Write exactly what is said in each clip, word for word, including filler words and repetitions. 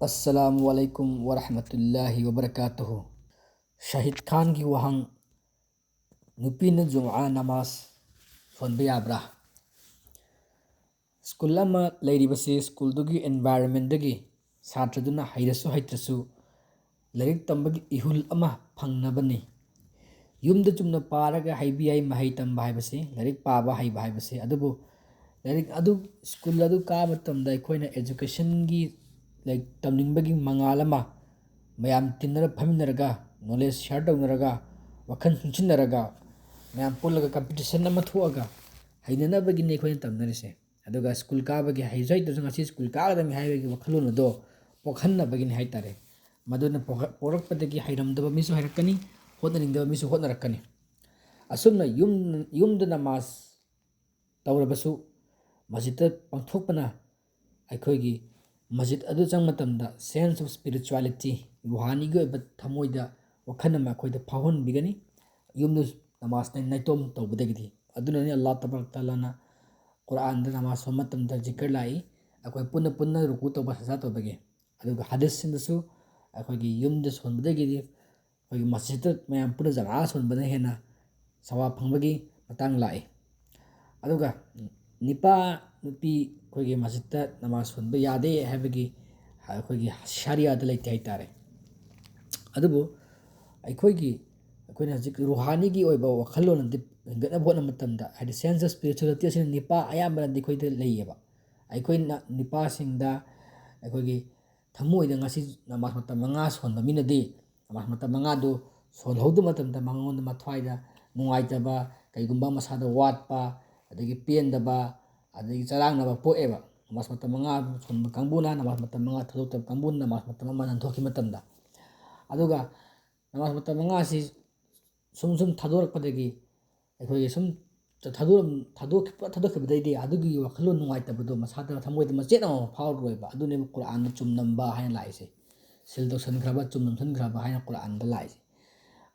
ꯑꯁꯂꯥꯃꯨ ꯑꯂꯥꯏꯀꯨꯝ ꯋꯔꯍꯃꯇꯨꯜꯂꯥꯍꯤ ꯋꯕꯔꯀꯥꯇꯨꯍꯨ꯫ ꯁꯍꯤꯗ ꯈꯥꯟꯒꯤ ꯋꯥꯍꯪ: ꯅꯨꯄꯤꯅ ꯖꯨꯝꯑꯥ ꯅꯃꯥꯖ ꯁꯣꯟꯕ ꯌꯥꯕ꯭ꯔꯥ? ꯁ꯭ꯀꯨꯜ ꯑꯃ ꯂꯩꯔꯤꯕꯁꯤ ꯁ꯭ꯀꯨꯜꯗꯨꯒꯤ environmentꯗꯒꯤ ꯁꯥꯇ꯭ꯔꯗꯨꯅ ꯍꯩꯔꯁꯨ ꯍꯩꯇ꯭ꯔꯁꯨ ꯂꯥꯏꯔꯤꯛ ꯇꯝꯕꯒꯤ ꯏꯍꯨꯜ ꯑꯃ ꯐꯪꯅꯕꯅꯤ꯫ ꯌꯨꯝꯗ ꯆꯨꯝꯅ ꯄꯥꯔꯒ ꯍꯩꯕ ꯌꯥꯏ ꯃꯍꯩ ꯇꯝꯕ ꯍꯥꯏꯕꯁꯤ, ꯂꯥꯏꯔꯤꯛ ꯄꯥꯕ ꯍꯩꯕ ꯍꯥꯏꯕꯁꯤ꯫ ꯑꯗꯨꯕꯨ ꯂꯥꯏꯔꯤꯛ ꯑꯗꯨ, ꯁ꯭ꯀꯨꯜ ꯑꯗꯨ ꯀꯥꯕ ꯃꯇꯝꯗ ꯑꯩꯈꯣꯏꯅ educationꯒꯤ, ꯂꯥꯏꯔꯤꯛ ꯇꯝꯅꯤꯡꯕꯒꯤ ꯃꯉꯥꯜ ꯑꯃ, ꯃꯌꯥꯝ ꯇꯤꯟꯅꯔ ꯐꯝꯃꯤꯟꯅꯔꯒ, knowledge share ꯇꯧꯅꯔꯒ, ꯋꯥꯈꯜ ꯈꯟꯁꯤꯟꯅꯔꯒ, ꯃꯌꯥꯝ ꯄꯨꯜꯂꯒ competition ꯑꯃ ꯊꯣꯛꯑꯒ ꯍꯩꯅꯅꯕꯒꯤꯅꯤ ꯑꯩꯈꯣꯏꯅ ꯇꯝꯅꯔꯤꯁꯦ꯫ ꯑꯗꯨꯒ ꯁ꯭ꯀꯨꯜ ꯀꯥꯕꯒꯤ ꯍꯩꯁꯨ ꯍꯩꯇ꯭ꯔꯁꯨ ꯉꯁꯤ ꯁ꯭ꯀꯨꯜ ꯀꯥꯒꯗꯕꯅꯤ ꯍꯥꯏꯕꯒꯤ ꯋꯥꯈꯜꯂꯣꯟ ꯑꯗꯣ ꯄꯣꯛꯍꯟꯅꯕꯒꯤꯅꯤ ꯍꯥꯏꯇꯥꯔꯦ꯫ ꯃꯗꯨꯅ ꯄꯣꯛꯍ-, ꯄꯣꯛꯂꯛꯄꯗꯒꯤ ꯍꯩꯔꯝꯗꯕ ꯃꯤꯁꯨ ꯍꯩꯔꯛꯀꯅꯤ, ꯍꯣꯠꯅꯅꯤꯡꯗꯕ ꯃꯤꯁꯨ ꯍꯣꯠꯅꯔꯛꯀꯅꯤ꯫ ꯑꯁꯨꯝꯅ ꯌꯨꯝ, ꯌꯨꯝꯗ ꯅꯃꯥꯖ ꯇꯧꯔꯕꯁꯨ ꯃꯁꯖꯤꯠꯇ ꯄꯥꯡꯊꯣꯛꯄꯅ ꯑꯩꯈꯣꯏꯒꯤ ꯃꯁꯖꯤꯠ ꯑꯗꯨ ꯆꯪꯕ ꯃꯇꯝꯗ sense of spirituality, ꯔꯨꯍꯥꯅꯤꯒꯤ ꯑꯣꯏꯕ ꯊꯃꯣꯏꯗ ꯋꯥꯈꯜ ꯑꯃ ꯑꯩꯈꯣꯏꯗ ꯐꯥꯎꯍꯟꯕꯤꯒꯅꯤ, ꯌꯨꯝꯗ ꯅꯃꯥꯖ ꯅꯥꯏꯇꯣꯝ ꯇꯧꯕꯗꯒꯤꯗꯤ꯫ ꯑꯗꯨꯅꯅꯤ ꯑꯜꯂꯥꯍ ꯇꯕꯥꯔꯛ ꯇꯥꯂꯥꯅ ꯀꯨꯔꯥꯟꯗ ꯅꯃꯥꯖ ꯁꯣꯟꯕ ꯃꯇꯝꯗ ꯖꯤꯀꯔ ꯂꯥꯛꯏ, ꯑꯩꯈꯣꯏ ꯄꯨꯟꯅ ꯄꯨꯟꯅ ꯔꯨꯀꯨ ꯇꯧꯕ, ꯁꯖꯥ ꯇꯧꯕꯒꯤ꯫ ꯑꯗꯨꯒ ꯍꯗꯤꯁꯁꯤꯡꯗꯁꯨ ꯑꯩꯈꯣꯏꯒꯤ ꯌꯨꯝꯗ ꯁꯣꯟꯕꯗꯒꯤꯗꯤ ꯑꯩꯈꯣꯏꯒꯤ ꯃꯁꯖꯤꯠꯇ ꯃꯌꯥꯝ ꯄꯨꯟꯅ ꯖꯃꯥ ꯁꯣꯟꯕꯅ ꯍꯦꯟꯅ ꯁꯋꯥꯕ ꯐꯪꯕꯒꯤ ꯃꯇꯥꯡ ꯂꯥꯛꯏ꯫ ꯑꯗꯨꯒ ꯅꯤꯄꯥ ꯅꯨꯄꯤ ꯑꯩꯈꯣꯏꯒꯤ ꯃꯁꯖꯤꯠꯇ ꯅꯃꯥꯖ ꯁꯣꯟꯕ ꯌꯥꯗꯦ ꯍꯥꯏꯕꯒꯤ ꯑꯩꯈꯣꯏꯒꯤ ꯁꯔꯤꯌꯥꯗ ꯂꯩꯇꯦ ꯍꯥꯏꯇꯥꯔꯦ꯫ ꯑꯗꯨꯕꯨ ꯑꯩꯈꯣꯏꯒꯤ, ꯑꯩꯈꯣꯏꯅ ꯍꯧꯖꯤꯛ ꯔꯨꯍꯥꯅꯤꯒꯤ ꯑꯣꯏꯕ ꯋꯥꯈꯜꯂꯣꯟ ꯑꯗꯨ ꯍꯦꯟꯒꯠꯅꯕ ꯍꯣꯠꯅꯕ ꯃꯇꯝꯗ, ꯍꯥꯏꯗꯤ sense of spirituality ꯑꯁꯤꯅ ꯅꯤꯄꯥ ꯑꯌꯥꯝꯕꯅꯗꯤ ꯑꯩꯈꯣꯏꯗ ꯂꯩꯌꯦꯕ꯫ ꯑꯩꯈꯣꯏꯅ ꯅꯤꯄꯥꯁꯤꯡꯗ ꯑꯩꯈꯣꯏꯒꯤ ꯊꯃꯣꯏꯗ ꯉꯁꯤ ꯅꯃꯥꯖ ꯃꯇꯝ ꯃꯉꯥ ꯁꯣꯟꯕ ꯃꯤꯅꯗꯤ ꯅꯃꯥꯖ ꯃꯇꯝ ꯃꯉꯥꯗꯨ ꯁꯣꯜꯍꯧꯗꯕ ꯃꯇꯝꯗ ꯃꯉꯣꯟꯗ ꯃꯊ꯭ꯋꯥꯏꯗ ꯅꯨꯡꯉꯥꯏꯇꯕ, ꯀꯩꯒꯨꯝꯕ ꯃꯁꯥꯗ ꯋꯥꯠꯄ, ꯑꯗꯒꯤ ꯄꯦꯟꯗꯕ, ꯑꯗꯒꯤ ꯆꯔꯥꯡꯅꯕ ꯄꯣꯛꯑꯦꯕ꯫ ꯅꯃꯥꯖ ꯃꯇꯝ ꯃꯉꯥ ꯁꯣꯟꯕ ꯀꯥꯡꯕꯨꯅ ꯅꯃꯥꯖ ꯃꯇꯝ ꯃꯉꯥ ꯊꯥꯗꯣꯛꯇꯕ ꯀꯥꯡꯕꯨꯅ ꯅꯃꯥꯖ ꯃꯇꯝ ꯑꯃ ꯅꯥꯟꯊꯣꯛꯈꯤꯕ ꯃꯇꯝꯗ꯫ ꯑꯗꯨꯒ ꯅꯃꯥꯖ ꯃꯇꯝ ꯃꯉꯥ ꯑꯁꯤ ꯁꯨꯝ ꯁꯨꯝ ꯊꯥꯗꯣꯔꯛꯄꯗꯒꯤ ꯑꯩꯈꯣꯏꯒꯤ ꯁꯨꯝ ꯊꯥꯗꯣꯔꯝ-, ꯊꯥꯗꯣꯛꯈꯤꯕ, ꯊꯥꯗꯣꯛꯈꯤꯕꯗꯩꯗꯤ ꯑꯗꯨꯒꯤ ꯋꯥꯈꯜꯂꯣꯟ ꯅꯨꯡꯉꯥꯏꯇꯕꯗꯣ ꯃꯁꯥꯗ, ꯊꯃꯣꯏꯗ ꯃꯆꯦꯠ ꯑꯃ ꯐꯥꯎꯔꯔꯣꯏꯕ꯫ ꯑꯗꯨꯅꯦꯕ ꯀꯨꯔꯥꯟꯗ ꯆꯨꯝ ꯅꯝꯕ ꯍꯥꯏꯅ ꯂꯥꯛꯏꯁꯦ꯫ ꯁꯤꯜ ꯇꯧꯁꯟꯈ꯭ꯔꯕ, ꯆꯨꯝ ꯅꯝꯁꯟꯈ꯭ꯔꯕ ꯍꯥꯏꯅ ꯀꯨꯔꯥꯟꯗ ꯂꯥꯛꯏꯁꯦ꯫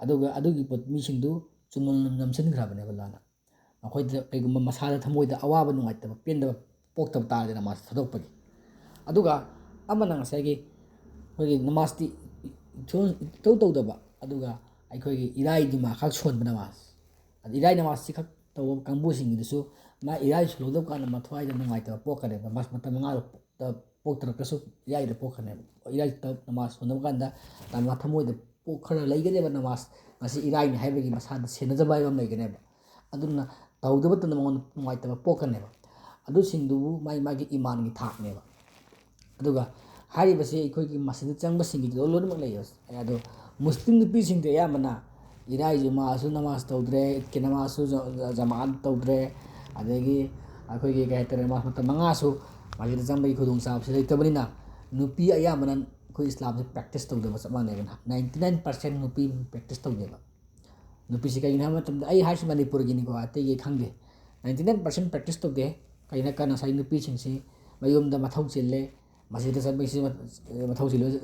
ꯑꯗꯨꯒ ꯑꯗꯨꯒꯤ ꯄꯣꯠ, ꯃꯤꯁꯤꯡꯗꯨ ꯆꯨꯝ ꯅꯝꯁꯟꯈ꯭ꯔꯕꯅꯦꯕ ꯑꯜꯂꯥꯍꯅ꯫ ꯃꯈꯣꯏꯗ ꯀꯩꯒꯨꯝꯕ ꯃꯁꯥꯗ, ꯊꯃꯣꯏꯗ ꯑꯋꯥꯕ, ꯅꯨꯡꯉꯥꯏꯇꯕ, ꯄꯦꯟꯗꯕ ꯄꯣꯛꯇꯕ ꯇꯥꯔꯗꯤ ꯅꯃꯥꯖ ꯊꯥꯗꯣꯛꯄꯒꯤ꯫ ꯑꯗꯨꯒ ꯑꯃꯅ ꯉꯁꯥꯏꯒꯤ ꯑꯩꯈꯣꯏꯒꯤ ꯅꯃꯥꯖꯇꯤ ꯏꯇꯧ ꯇꯧꯗꯕ, ꯑꯗꯨꯒ ꯑꯩꯈꯣꯏꯒꯤ ꯏꯔꯥꯏ ꯖꯨꯃꯥ ꯈꯛ ꯁꯣꯟꯕ ꯅꯃꯥꯖ, ꯑꯗ ꯏꯔꯥꯏ ꯅꯃꯥꯖꯁꯤ ꯈꯛ ꯇꯧꯕ ꯀꯥꯡꯕꯨꯁꯤꯡꯒꯤꯗꯨꯁꯨ ꯃꯥ ꯏꯔꯥꯏ ꯁꯣꯜꯍꯧꯗꯕ ꯀꯥꯟꯗ ꯃꯊ꯭ꯋꯥꯏꯗ ꯅꯨꯡꯉꯥꯏꯇꯕ ꯄꯣꯛꯀꯅꯦꯕ꯫ ꯃꯥꯁ ꯃꯇꯝ ꯃꯉꯥꯗ ꯄꯣꯛꯇ꯭ꯔꯒꯁꯨ ꯏꯔꯥꯏꯗ ꯄꯣꯛꯀꯅꯦꯕ꯫ ꯏꯔꯥꯏꯗ ꯅꯃꯥꯖ ꯁꯣꯟꯗꯕ ꯀꯥꯟꯗ ꯃꯥ ꯊꯃꯣꯏꯗ ꯄꯣꯛ ꯈꯔ ꯂꯩꯒꯅꯦꯕ, ꯅꯃꯥꯖ ꯉꯁꯤ ꯏꯔꯥꯏꯅꯤ ꯍꯥꯏꯕꯒꯤ ꯃꯁꯥꯗ ꯁꯦꯟꯅꯖꯕ ꯍꯥꯏꯕ ꯑꯃ ꯂꯩꯒꯅꯦꯕ꯫ ꯑꯗꯨꯅ ꯇꯧꯗꯕ ꯃꯇꯝꯗ ꯃꯉꯣꯟꯗ ꯅꯨꯡꯉꯥꯏꯇꯕ ꯄꯣꯛꯀꯅꯦꯕ꯫ ꯑꯗꯨꯁꯤꯡꯗꯨꯕꯨ ꯃꯥꯒꯤ ꯃꯥꯒꯤ ꯏꯃꯥꯟꯒꯤ ꯊꯥꯛꯅꯦꯕ꯫ ꯑꯗꯨꯒ ꯍꯥꯏꯔꯤꯕꯁꯤ ꯑꯩꯈꯣꯏꯒꯤ ꯃꯁꯤꯗ ꯆꯪꯕꯁꯤꯡꯒꯤꯗꯤ ꯂꯣꯏꯅꯃꯛ ꯂꯩꯌꯦꯕ꯫ ꯑꯗꯣ ꯃꯨꯁꯂꯤꯝ ꯅꯨꯄꯤꯁꯤꯡꯗꯤ ꯑꯌꯥꯝꯕꯅ ꯏꯔꯥꯏ ꯖꯨꯃꯥꯁꯨ ꯅꯃꯥꯖ ꯇꯧꯗ꯭ꯔꯦ, ꯏꯗꯀꯤ ꯅꯃꯥꯖꯁꯨ ꯖ-, ꯖ-, ꯖꯃꯥꯑꯠ ꯇꯧꯗ꯭ꯔꯦ, ꯑꯗꯒꯤ ꯑꯩꯈꯣꯏꯒꯤ ꯀꯩ ꯍꯥꯏꯇꯥꯔꯦ, ꯃꯥꯁ ꯃꯇꯝ ꯃꯉꯥꯁꯨ ꯃꯁꯤꯗ ꯆꯪꯕꯒꯤ ꯈꯨꯗꯣꯡꯆꯥꯕꯁꯤ ꯂꯩꯇꯕꯅꯤꯅ ꯅꯨꯄꯤ ꯑꯌꯥꯝꯕꯅ ꯑꯩꯈꯣꯏ ꯏꯁꯂꯥꯝꯁꯦ practice ꯇꯧꯗꯕ ꯆꯞ ꯃꯥꯟꯅꯩꯕ꯫ Ninety nine percent ꯅꯨꯄꯤ practice ꯇꯧꯗꯦꯕ꯫ ꯅꯨꯄꯤꯁꯤ ꯀꯩꯒꯤꯅꯣ ꯍꯥꯏꯕ ꯃꯇꯝꯗ, ꯑꯩ ꯍꯥꯏꯔꯤꯁꯤ ꯃꯅꯤꯄꯨꯔꯒꯤꯅꯤꯀꯣ, ꯑꯇꯩꯒꯤ ꯈꯪꯗꯦ꯫ Ninety nine percent practice ꯇꯧꯗꯦ꯫ ꯀꯩꯅꯣ ꯀꯥꯟꯗ ꯉꯁꯥꯏ ꯅꯨꯄꯤꯁꯤꯡꯁꯤ ꯃꯌꯨꯝꯗ ꯃꯊꯧ ꯆꯤꯜꯂꯦ, ꯃꯁꯤꯗ ꯆꯠꯄꯒꯤꯁꯤ ꯃꯊꯧ ꯆꯤꯜꯂꯨ-,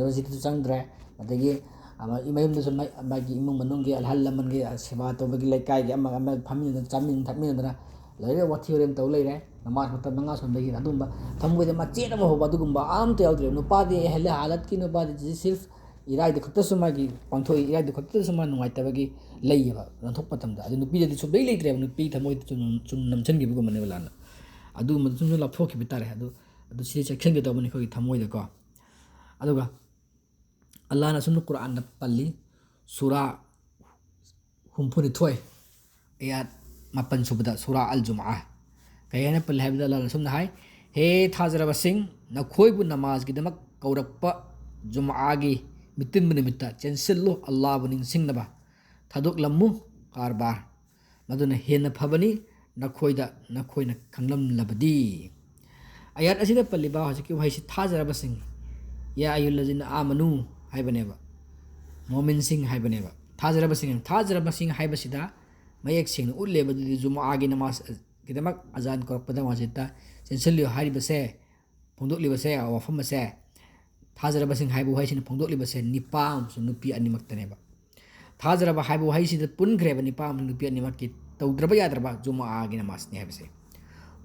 ꯃꯁꯤꯗꯁꯨ ꯆꯪꯗ꯭ꯔꯦ꯫ ꯑꯗꯒꯤ ꯑꯃ ꯃꯌꯨꯝꯗꯁꯨ ꯃꯥꯏ-, ꯃꯥꯒꯤ ꯏꯃꯨꯡ ꯃꯅꯨꯡꯒꯤ ꯑꯍꯜ ꯂꯃꯟꯒꯤ ꯁꯦꯕꯥ ꯇꯧꯕꯒꯤ, ꯂꯩꯀꯥꯏꯒꯤ ꯑꯃꯒ ꯑꯃꯒ ꯐꯝꯃꯤꯟꯅꯗꯅ, ꯆꯥꯃꯤꯟ ꯊꯛꯃꯤꯟꯅꯗꯅ ꯂꯣꯏꯅ ꯋꯥꯊꯤ ꯋꯥꯔꯦꯝ ꯇꯧ ꯂꯩꯔꯦ꯫ ꯅꯃꯥꯖ ꯃꯇꯝ ꯃꯉꯥ ꯁꯣꯟꯕꯒꯤ ꯑꯗꯨꯒꯨꯝꯕ ꯊꯃꯣꯏꯗ ꯃꯆꯦꯠ ꯑꯃ ꯐꯥꯎꯕ ꯑꯗꯨꯒꯨꯝꯕ ꯑꯝꯇ ꯌꯥꯎꯗ꯭ꯔꯦ꯫ ꯅꯨꯄꯥꯗꯤ ꯑꯍꯜ ꯍꯥꯂꯠꯀꯤ ꯅꯨꯄꯥꯗꯤ ꯁꯤꯔꯐ ꯏꯔꯥꯏꯗ ꯈꯛꯇꯁꯨ ꯃꯥꯒꯤ ꯄꯥꯡꯊꯣꯛꯏ, ꯏꯔꯥꯏꯗ ꯈꯛꯇꯁꯨ ꯃꯥ ꯅꯨꯡꯉꯥꯏꯇꯕꯒꯤ ꯂꯩꯌꯦꯕ ꯂꯥꯟꯊꯣꯛꯄ ꯃꯇꯝꯗ꯫ ꯑꯗꯨ ꯅꯨꯄꯤꯗꯗꯤ ꯁꯨꯡꯂꯩ ꯂꯩꯇ꯭ꯔꯦꯕ, ꯅꯨꯄꯤ ꯊꯃꯣꯏꯗ ꯆꯨꯝ, ꯆꯨꯝ ꯅꯝꯁꯤꯟꯈꯤꯕꯒꯨꯝꯕꯅꯦꯕ ꯂꯥꯟꯅ꯫ ꯑꯗꯨꯒꯨꯝꯕꯗꯨ ꯁꯨꯝ ꯂꯥꯞꯊꯣꯛꯈꯤꯕ ꯇꯥꯔꯦ꯫ ꯑꯗꯨ, ꯑꯗꯨ ꯁꯤꯗꯤ ꯆꯦꯛꯁꯤꯟꯒꯗꯧꯕꯅꯤ ꯑꯩꯈꯣꯏꯒꯤ ꯊꯃꯣꯏꯗꯀꯣ꯫ ꯑꯗꯨꯒ ꯑꯜꯂꯥꯍꯅ ꯑꯁꯨꯝꯅ ꯀꯨꯔꯥꯟꯗ ꯄꯜꯂꯤ, ꯁꯨꯔꯥ ꯍꯨꯝꯐꯨꯅꯤꯊꯣꯏ, ꯑꯌꯥꯠ ꯃꯥꯄꯟ ꯁꯨꯕꯗ, ꯁꯨꯔꯥ ꯑꯜ ꯖꯨꯃꯥ꯫ ꯀꯩ ꯍꯥꯏꯅ ꯄꯜꯂꯤ ꯍꯥꯏꯕꯗ, ꯑꯜꯂꯥꯍꯅ ꯑꯁꯨꯝꯅ ꯍꯥꯏ, "ꯍꯦ ꯊꯥꯖꯔꯕꯁꯤꯡ, ꯅꯈꯣꯏꯕꯨ ꯅꯃꯥꯖꯒꯤꯗꯃꯛ ꯀꯧꯔꯛꯄ ꯖꯨꯃꯥꯒꯤ ꯃꯤꯇꯤꯟꯕ ꯅꯨꯃꯤꯠꯇ ꯆꯦꯟꯁꯤꯜꯂꯨ, ꯑꯜꯂꯥꯍꯕꯨ ꯅꯤꯡꯁꯤꯡꯅꯕ ꯊꯥꯗꯣꯛꯂꯝꯃꯨ ꯀꯔꯕꯥꯔ꯫ ꯃꯗꯨꯅ ꯍꯦꯟꯅ ꯐꯕꯅꯤ, ꯅꯈꯣꯏꯗ ꯅꯈꯣꯏꯅ ꯈꯪꯂꯝꯂꯕꯗꯤ꯫" ꯑꯌꯥꯠ ꯑꯁꯤꯗ ꯄꯜꯂꯤꯕ ꯍꯧꯖꯤꯛꯀꯤ ꯋꯥꯍꯩꯁꯤ ꯊꯥꯖꯔꯕꯁꯤꯡ, "ꯌꯥ ꯑꯌꯨꯍꯜꯂꯖꯤꯅ ꯑꯥꯃꯅꯨ" ꯍꯥꯏꯕꯅꯦꯕ, ꯃꯣꯃꯤꯟꯁꯤꯡ ꯍꯥꯏꯕꯅꯦꯕ꯫ ꯊꯥꯖꯔꯕꯁꯤꯡ, ꯊꯥꯖꯔꯕꯁꯤꯡ ꯍꯥꯏꯕꯁꯤꯗ ꯃꯌꯦꯛ ꯁꯦꯡꯅ ꯎꯠꯂꯦꯕ꯫ ꯑꯗꯨꯗꯤ ꯖꯨꯃꯥꯒꯤ ꯅꯃꯥꯖꯒꯤꯗꯃꯛ ꯑꯖꯥꯟ ꯀꯧꯔꯛꯄꯗ ꯃꯁꯖꯤꯠꯇ ꯆꯦꯟꯁꯤꯜꯂꯨ ꯍꯥꯏꯔꯤꯕꯁꯦ, ꯐꯣꯡꯗꯣꯛꯂꯤꯕꯁꯦ, ꯋꯥꯐꯝ ꯑꯁꯦ, ꯊꯥꯖꯔꯕꯁꯤꯡ ꯍꯥꯏꯕ ꯋꯥꯍꯩꯁꯤꯅ ꯐꯣꯡꯗꯣꯛꯂꯤꯕꯁꯦ ꯅꯨꯄꯥ ꯑꯃꯁꯨꯡ ꯅꯨꯄꯤ ꯑꯅꯤꯃꯛꯇꯅꯦꯕ꯫ ꯊꯥꯖꯔꯕ ꯍꯥꯏꯕ ꯋꯥꯍꯩꯁꯤꯗ ꯄꯨꯟꯈ꯭ꯔꯦꯕ ꯅꯨꯄꯥ ꯑꯃꯁꯨꯡ ꯅꯨꯄꯤ ꯑꯅꯤꯃꯛꯀꯤ ꯇꯧꯗ꯭ꯔꯕ ꯌꯥꯗ꯭ꯔꯕ ꯖꯨꯃꯥꯒꯤ ꯅꯃꯥꯖꯅꯤ ꯍꯥꯏꯕꯁꯦ꯫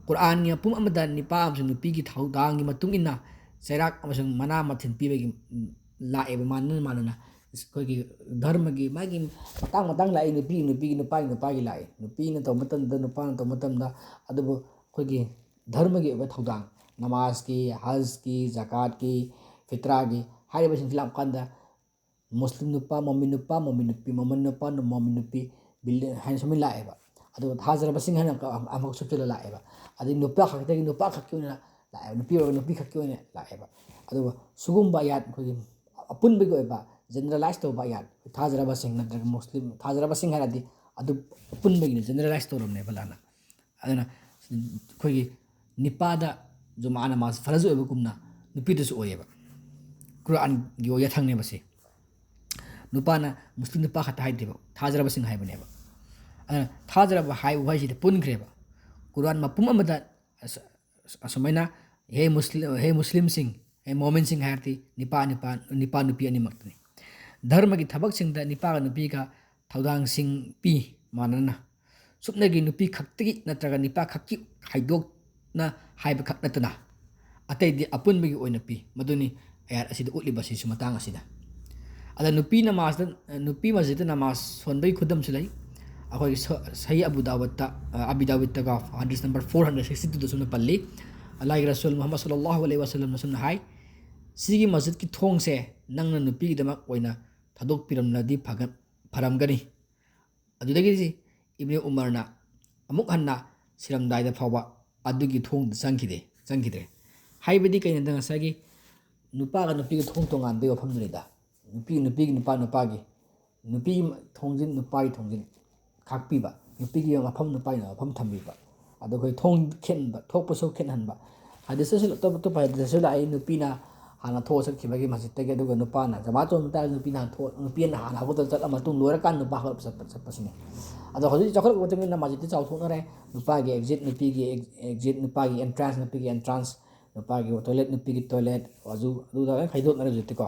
ꯀꯨꯔꯥꯟꯒꯤ ꯃꯄꯨꯝ ꯑꯃꯗ ꯅꯨꯄꯥ ꯑꯃꯁꯨꯡ ꯅꯨꯄꯤꯒꯤ ꯊꯧꯗꯥꯡꯒꯤ ꯃꯇꯨꯡ ꯏꯟꯅ ꯆꯩꯔꯥꯛ ꯑꯃꯁꯨꯡ ꯃꯅꯥ ꯃꯊꯤꯟ ꯄꯤꯕꯒꯤ, ꯎꯝ, ꯂꯥꯛꯑꯦꯕ, ꯃꯥꯟꯅꯅ ꯃꯥꯟꯅꯅ꯫ ꯑꯩꯈꯣꯏꯒꯤ ꯙꯔꯃꯒꯤ ꯃꯥꯒꯤ ꯃꯇꯥꯡ ꯃꯇꯥꯡ ꯂꯥꯛꯏ, ꯅꯨꯄꯤ ꯅꯨꯄꯤꯒꯤ, ꯅꯨꯄꯥꯒꯤ ꯅꯨꯄꯥꯒꯤ ꯂꯥꯛꯏ, ꯅꯨꯄꯤꯅ ꯇꯧꯕ ꯃꯇꯝꯗ, ꯅꯨꯄꯥꯅ ꯇꯧꯕ ꯃꯇꯝꯗ꯫ ꯑꯗꯨꯕꯨ ꯑꯩꯈꯣꯏꯒꯤ ꯙꯔꯃꯒꯤ ꯑꯣꯏꯕ ꯊꯧꯗꯥꯡ, ꯅꯃꯥꯖꯀꯤ, ꯍꯖꯀꯤ, ꯖꯀꯥꯠꯀꯤ, ꯐꯤꯇ꯭ꯔꯥꯒꯤ ꯍꯥꯏꯔꯤꯕꯁꯤꯡꯁꯤ ꯂꯥꯛꯄ ꯀꯥꯟꯗ, ꯃꯨꯁꯂꯤꯝ ꯅꯨꯄꯥ, ꯃꯣꯃꯤꯟ ꯅꯨꯄꯥ, ꯃꯣꯃꯤꯟ ꯅꯨꯄꯤ, ꯃꯣꯃꯤꯟ ꯅꯨꯄꯥ, ꯃꯣꯃꯤꯟ ꯅꯨꯄꯤ, ꯕꯤꯜꯗꯤꯡ ꯍꯥꯏꯅ ꯁꯨꯃꯥꯏꯅ ꯂꯥꯛꯑꯦꯕ꯫ ꯑꯗꯨꯒ ꯊꯥꯖꯔꯕꯁꯤꯡ ꯍꯥꯏꯅ ꯑꯃꯨꯛ ꯁꯨꯞꯆꯜꯂ ꯂꯥꯛꯑꯦꯕ꯫ ꯑꯗꯩ ꯅꯨꯄꯥ ꯈꯛꯇꯒꯤ, ꯅꯨꯄꯥ ꯈꯛꯀꯤ ꯑꯣꯏꯅ ꯂꯥꯛꯑꯦꯕ, ꯅꯨꯄꯤ ꯑꯣꯏꯔꯒ ꯅꯨꯄꯤ ꯈꯛꯀꯤ ꯑꯣꯏꯅ ꯂꯥꯛꯑꯦꯕ꯫ ꯑꯗꯨꯒ ꯁꯤꯒꯨꯝꯕ ꯑꯌꯥꯠ, ꯑꯩꯈꯣꯏꯒꯤ ꯑꯄꯨꯟꯕꯒꯤ ꯑꯣꯏꯕ ꯖꯦꯅꯔꯦꯂꯥꯏꯁ ꯇꯧꯕ ꯑꯌꯥꯠ, ꯊꯥꯖꯔꯕꯁꯤꯡ ꯅꯠꯇ꯭ꯔꯒ ꯃꯨꯁꯂꯤꯝ ꯊꯥꯖꯔꯕꯁꯤꯡ ꯍꯥꯏꯔꯗꯤ ꯑꯗꯨ ꯑꯄꯨꯟꯕꯒꯤꯅꯤ, ꯖꯦꯅꯔꯦꯂꯥꯏꯁ ꯇꯧꯔꯕꯅꯦꯕ ꯂꯥꯟꯅ꯫ ꯑꯗꯨꯅ ꯑꯩꯈꯣꯏꯒꯤ ꯅꯤꯄꯥꯗ ꯖꯨꯃꯥ ꯅꯃꯥꯖ ꯐꯔꯖ ꯑꯣꯏꯕꯒꯨꯝꯅ ꯅꯨꯄꯤꯗꯁꯨ ꯑꯣꯏꯌꯦꯕ꯫ ꯀꯨꯔꯥꯟꯒꯤ ꯑꯣꯏ ꯌꯥꯊꯪꯅꯦꯕ ꯁꯤ꯫ ꯅꯨꯄꯥꯅ ꯃꯨꯁꯂꯤꯝ ꯅꯨꯄꯥ ꯈꯛꯇ ꯍꯥꯏꯗꯦꯕ, ꯊꯥꯖꯔꯕꯁꯤꯡ ꯍꯥꯏꯕꯅꯦꯕ꯫ ꯑꯗꯨꯅ ꯊꯥꯖꯔꯕ ꯍꯥꯏ ꯎꯍꯩꯁꯤꯗ ꯄꯨꯟꯈ꯭ꯔꯦꯕ꯫ ꯀꯨꯔꯥꯟ ꯃꯄꯨꯝ ꯑꯃꯗ ꯑꯁ-, ꯑꯁꯨꯃꯥꯏꯅ, "ꯍꯦ ꯃꯨꯁꯂꯤꯝ, ꯍꯦ ꯃꯨꯁꯂꯤꯝꯁꯤꯡ, ꯍꯦ ꯃꯣꯃꯤꯟꯁꯤꯡ" ꯍꯥꯏꯔꯗꯤ ꯅꯤꯄꯥ, ꯅꯤꯄꯥ, ꯅꯤꯄꯥ ꯅꯨꯄꯤ ꯑꯅꯤꯃꯛꯇꯅꯤ꯫ ꯙꯔꯃꯒꯤ ꯊꯕꯛꯁꯤꯡꯗ ꯅꯤꯄꯥꯒ ꯅꯨꯄꯤꯒ ꯊꯧꯗꯥꯡꯁꯤꯡ ꯄꯤ ꯃꯥꯟꯅꯅ꯫ ꯁꯨꯞꯅꯒꯤ ꯅꯨꯄꯤ ꯈꯛꯇꯒꯤ ꯅꯠꯇ꯭ꯔꯒ ꯅꯤꯄꯥ ꯈꯛꯀꯤ ꯈꯥꯏꯗꯣꯛꯅ ꯍꯥꯏꯕ ꯈꯛ ꯅꯠꯇꯅ ꯑꯇꯩꯗꯤ ꯑꯄꯨꯟꯕꯒꯤ ꯑꯣꯏꯅ ꯄꯤ꯫ ꯃꯗꯨꯅꯤ ꯑꯌꯥꯠ ꯑꯁꯤꯗ ꯎꯠꯂꯤꯕꯁꯤꯁꯨ ꯃꯇꯥꯡ ꯑꯁꯤꯗ꯫ ꯑꯗ ꯅꯨꯄꯤ ꯅꯃꯥꯖꯗ, ꯅꯨꯄꯤ ꯃꯁꯖꯤꯗꯇ ꯅꯃꯥꯖ ꯁꯣꯟꯕꯒꯤ ꯈꯨꯗꯝꯁꯨ ꯂꯩ꯫ ꯑꯩꯈꯣꯏꯒꯤ ꯁ-, ꯁꯍꯤ ꯑꯕꯨ ꯗꯥꯋꯠꯇ, ꯑ, ꯑꯕꯤ ꯗꯥꯋꯠꯇꯒ ꯍꯗꯤꯁ ꯅꯝꯕꯔ ꯐꯣꯔ ꯍꯟꯗ꯭ꯔꯦꯠ ꯁꯤꯛꯁꯇꯤ ꯇꯨꯗ ꯁꯨꯝꯅ ꯄꯜꯂꯤ꯫ ꯑꯜꯂꯥꯍꯒꯤ ꯔꯁꯨꯜ ꯃꯨꯍꯝꯃꯗ ꯁꯜꯂꯜꯂꯥꯍꯨ ꯑꯂꯩꯍꯤ ꯋꯁꯜꯂꯝꯅ ꯁꯨꯝꯅ ꯍꯥꯏ, "ꯁꯤꯒꯤ ꯃꯁꯖꯤꯗꯀꯤ ꯊꯣꯡꯁꯦ ꯅꯪꯅ ꯅꯨꯄꯤꯒꯤꯗꯃꯛ ꯑꯣꯏꯅ ꯊꯥꯗꯣꯛꯄꯤꯔꯝꯂꯗꯤ ꯐꯒ-, ꯐꯔꯝꯒꯅꯤ"꯫ ꯑꯗꯨꯗꯒꯤꯗꯤ ꯏꯕꯅꯤ ꯎꯃꯔꯅ ꯑꯃꯨꯛ ꯍꯟꯅ ꯁꯤꯔꯝꯗꯥꯏꯗ ꯐꯥꯎꯕ ꯑꯗꯨꯒꯤ ꯊꯣꯡꯗꯨ ꯆꯪꯈꯤꯗꯦ, ꯆꯪꯈꯤꯗ꯭ꯔꯦ꯫ ꯍꯥꯏꯕꯗꯤ ꯀꯩꯅꯣꯗ ꯉꯁꯥꯏꯒꯤ ꯅꯨꯄꯥꯒ ꯅꯨꯄꯤꯒ ꯊꯣꯡ ꯇꯣꯉꯥꯟꯕꯒꯤ ꯋꯥꯐꯝꯗꯨꯅꯤꯗ꯫ ꯅꯨꯄꯤ, ꯅꯨꯄꯤꯒꯤ, ꯅꯨꯄꯥ, ꯅꯨꯄꯥꯒꯤ꯫ ꯅꯨꯄꯤꯒꯤ ꯊꯣꯡꯖꯤꯟ, ꯅꯨꯄꯥꯒꯤ ꯊꯣꯡꯖꯤꯟ ꯈꯥꯛꯄꯤꯕ꯫ ꯅꯨꯄꯤꯒꯤ ꯃꯐꯝ, ꯅꯨꯄꯥꯒꯤ ꯃꯐꯝ ꯊꯝꯕꯤꯕ꯫ ꯑꯗꯣ ꯑꯩꯈꯣꯏ ꯊꯣꯡ ꯈꯦꯠꯍꯟꯕ, ꯊꯣꯛꯄꯁꯨ ꯈꯦꯠꯍꯟꯕ꯫ ꯍꯗꯤꯁꯇꯁꯨ ꯑꯇꯣꯞ ꯑꯇꯣꯞꯄ ꯍꯗꯤꯁꯇꯁꯨ ꯂꯥꯛꯏ, ꯅꯨꯄꯤꯅ ꯍꯥꯟꯅ ꯊꯣꯛꯑ ꯆꯠꯈꯤꯕꯒꯤ ꯃꯁꯖꯤꯠꯇꯒꯤ, ꯑꯗꯨꯒ ꯅꯨꯄꯥꯅ ꯖꯃꯥꯠ ꯆꯣꯡꯕ ꯇꯥꯔꯗꯤ ꯅꯨꯄꯤꯅ ꯍꯥꯟꯅ ꯊꯣꯛ-, ꯅꯨꯄꯤꯅ ꯍꯥꯟꯅ ꯍꯧꯒꯠꯂ ꯆꯠꯂ ꯃꯇꯨꯡ ꯂꯣꯏꯔꯀꯥꯟꯗ ꯅꯨꯄꯥ ꯍꯧꯒꯠꯄ ꯆꯠꯄ, ꯆꯠꯄꯁꯤꯅꯤ꯫ ꯑꯗꯣ ꯍꯧꯖꯤꯛ ꯆꯥꯎꯈꯠꯂꯛꯄ ꯃꯇꯨꯡ ꯏꯟꯅ ꯃꯁꯖꯤꯠꯇꯤ ꯆꯥꯎꯊꯣꯛꯅꯔꯦ, ꯅꯨꯄꯥꯒꯤ ꯑꯦꯛꯖꯤꯠ, ꯅꯨꯄꯤꯒꯤ ꯑꯦꯛ-, ꯑꯦꯛꯖꯤꯠ, ꯅꯨꯄꯥꯒꯤ ꯑꯦꯟꯇ꯭ꯔꯥꯟꯁ, ꯅꯨꯄꯤꯒꯤ ꯑꯦꯟꯇ꯭ꯔꯥꯟꯁ, ꯅꯨꯄꯥꯒꯤ ꯇꯣꯏꯂꯦꯠ, ꯅꯨꯄꯤꯒꯤ ꯇꯣꯏꯂꯦꯠ, ꯑꯗꯨ, ꯑꯗꯨꯗ ꯂꯣꯏ ꯈꯥꯏꯗꯣꯛꯅꯔꯦ ꯍꯧꯖꯤꯛꯇꯤꯀꯣ꯫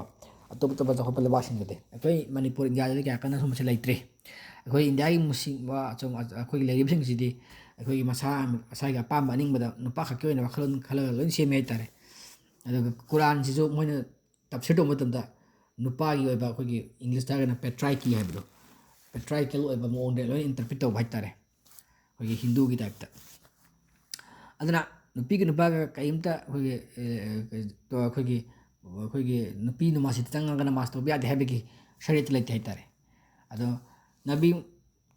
ꯑꯇꯣꯞ ꯑꯇꯣꯞꯄ ꯆꯥꯎꯈꯠꯄ ꯂꯩꯕꯥꯛꯁꯤꯡꯗꯗꯤ꯫ ꯑꯩꯈꯣꯏ ꯃꯅꯤꯄꯨꯔ, ꯏꯟꯗꯤꯌꯥꯗꯗꯤ ꯀꯌꯥ ꯀꯟꯅ ꯁꯨꯝꯕꯁꯦ ꯂꯩꯇ꯭ꯔꯤ꯫ ꯑꯩꯈꯣꯏ ꯏꯟꯗꯤꯌꯥꯒꯤ ꯃꯁꯤꯡ-, ꯑꯩꯈꯣꯏꯒꯤ ꯂꯩꯔꯤꯕꯁꯤꯡꯁꯤꯗꯤ ꯑꯩꯈꯣꯏꯒꯤ ꯃꯁꯥ, ꯃꯁꯥꯒꯤ ꯑꯄꯥꯝꯕ ꯑꯅꯤꯡꯕꯗ ꯅꯨꯄꯥ ꯈꯛꯀꯤ ꯑꯣꯏꯅ ꯋꯥꯈꯜꯂꯣꯟ ꯈꯜꯂꯒ ꯂꯣꯏ ꯁꯦꯝꯃꯦ ꯍꯥꯏꯇꯥꯔꯦ꯫ ꯑꯗꯨꯒ ꯀꯨꯔꯥꯟꯁꯤꯁꯨ ꯃꯣꯏꯅ ꯇꯞꯁꯤꯔ ꯇꯧꯕ ꯃꯇꯝꯗ ꯅꯨꯄꯥꯒꯤ ꯑꯣꯏꯕ, ꯑꯩꯈꯣꯏꯒꯤ ꯏꯪꯂꯤꯁꯇ ꯍꯥꯏꯔꯒꯅ ꯄꯦꯇ꯭ꯔꯥꯏꯀꯤ ꯍꯥꯏꯕꯗꯣ, ꯄꯦꯇ꯭ꯔꯥꯏꯀꯦꯜ ꯑꯣꯏꯕ ꯃꯑꯣꯡꯗ ꯂꯣꯏꯅ ꯏꯟꯇꯔꯄ꯭ꯔꯤꯠ ꯇꯧꯕ ꯍꯥꯏꯇꯥꯔꯦ, ꯑꯩꯈꯣꯏꯒꯤ ꯍꯤꯟꯗꯨꯒꯤ ꯇꯥꯏꯞꯇ꯫ ꯑꯗꯨꯅ ꯅꯨꯄꯤꯒ ꯅꯨꯄꯥꯒ ꯀꯔꯤꯝꯇ ꯑꯩꯈꯣꯏꯒꯤ, ꯑꯦ, ꯑꯩꯈꯣꯏꯒꯤ, ꯑꯩꯈꯣꯏꯒꯤ ꯅꯨꯄꯤ ꯅꯃꯥꯖꯁꯤꯗ ꯆꯪꯉꯒ ꯅꯃꯥꯖ ꯇꯧꯕ ꯌꯥꯗꯦ ꯍꯥꯏꯕꯒꯤ ꯁꯔꯤꯌꯠꯇ ꯂꯩꯇꯦ ꯍꯥꯏꯇꯥꯔꯦ꯫ ꯑꯗꯣ ꯅꯕꯤ,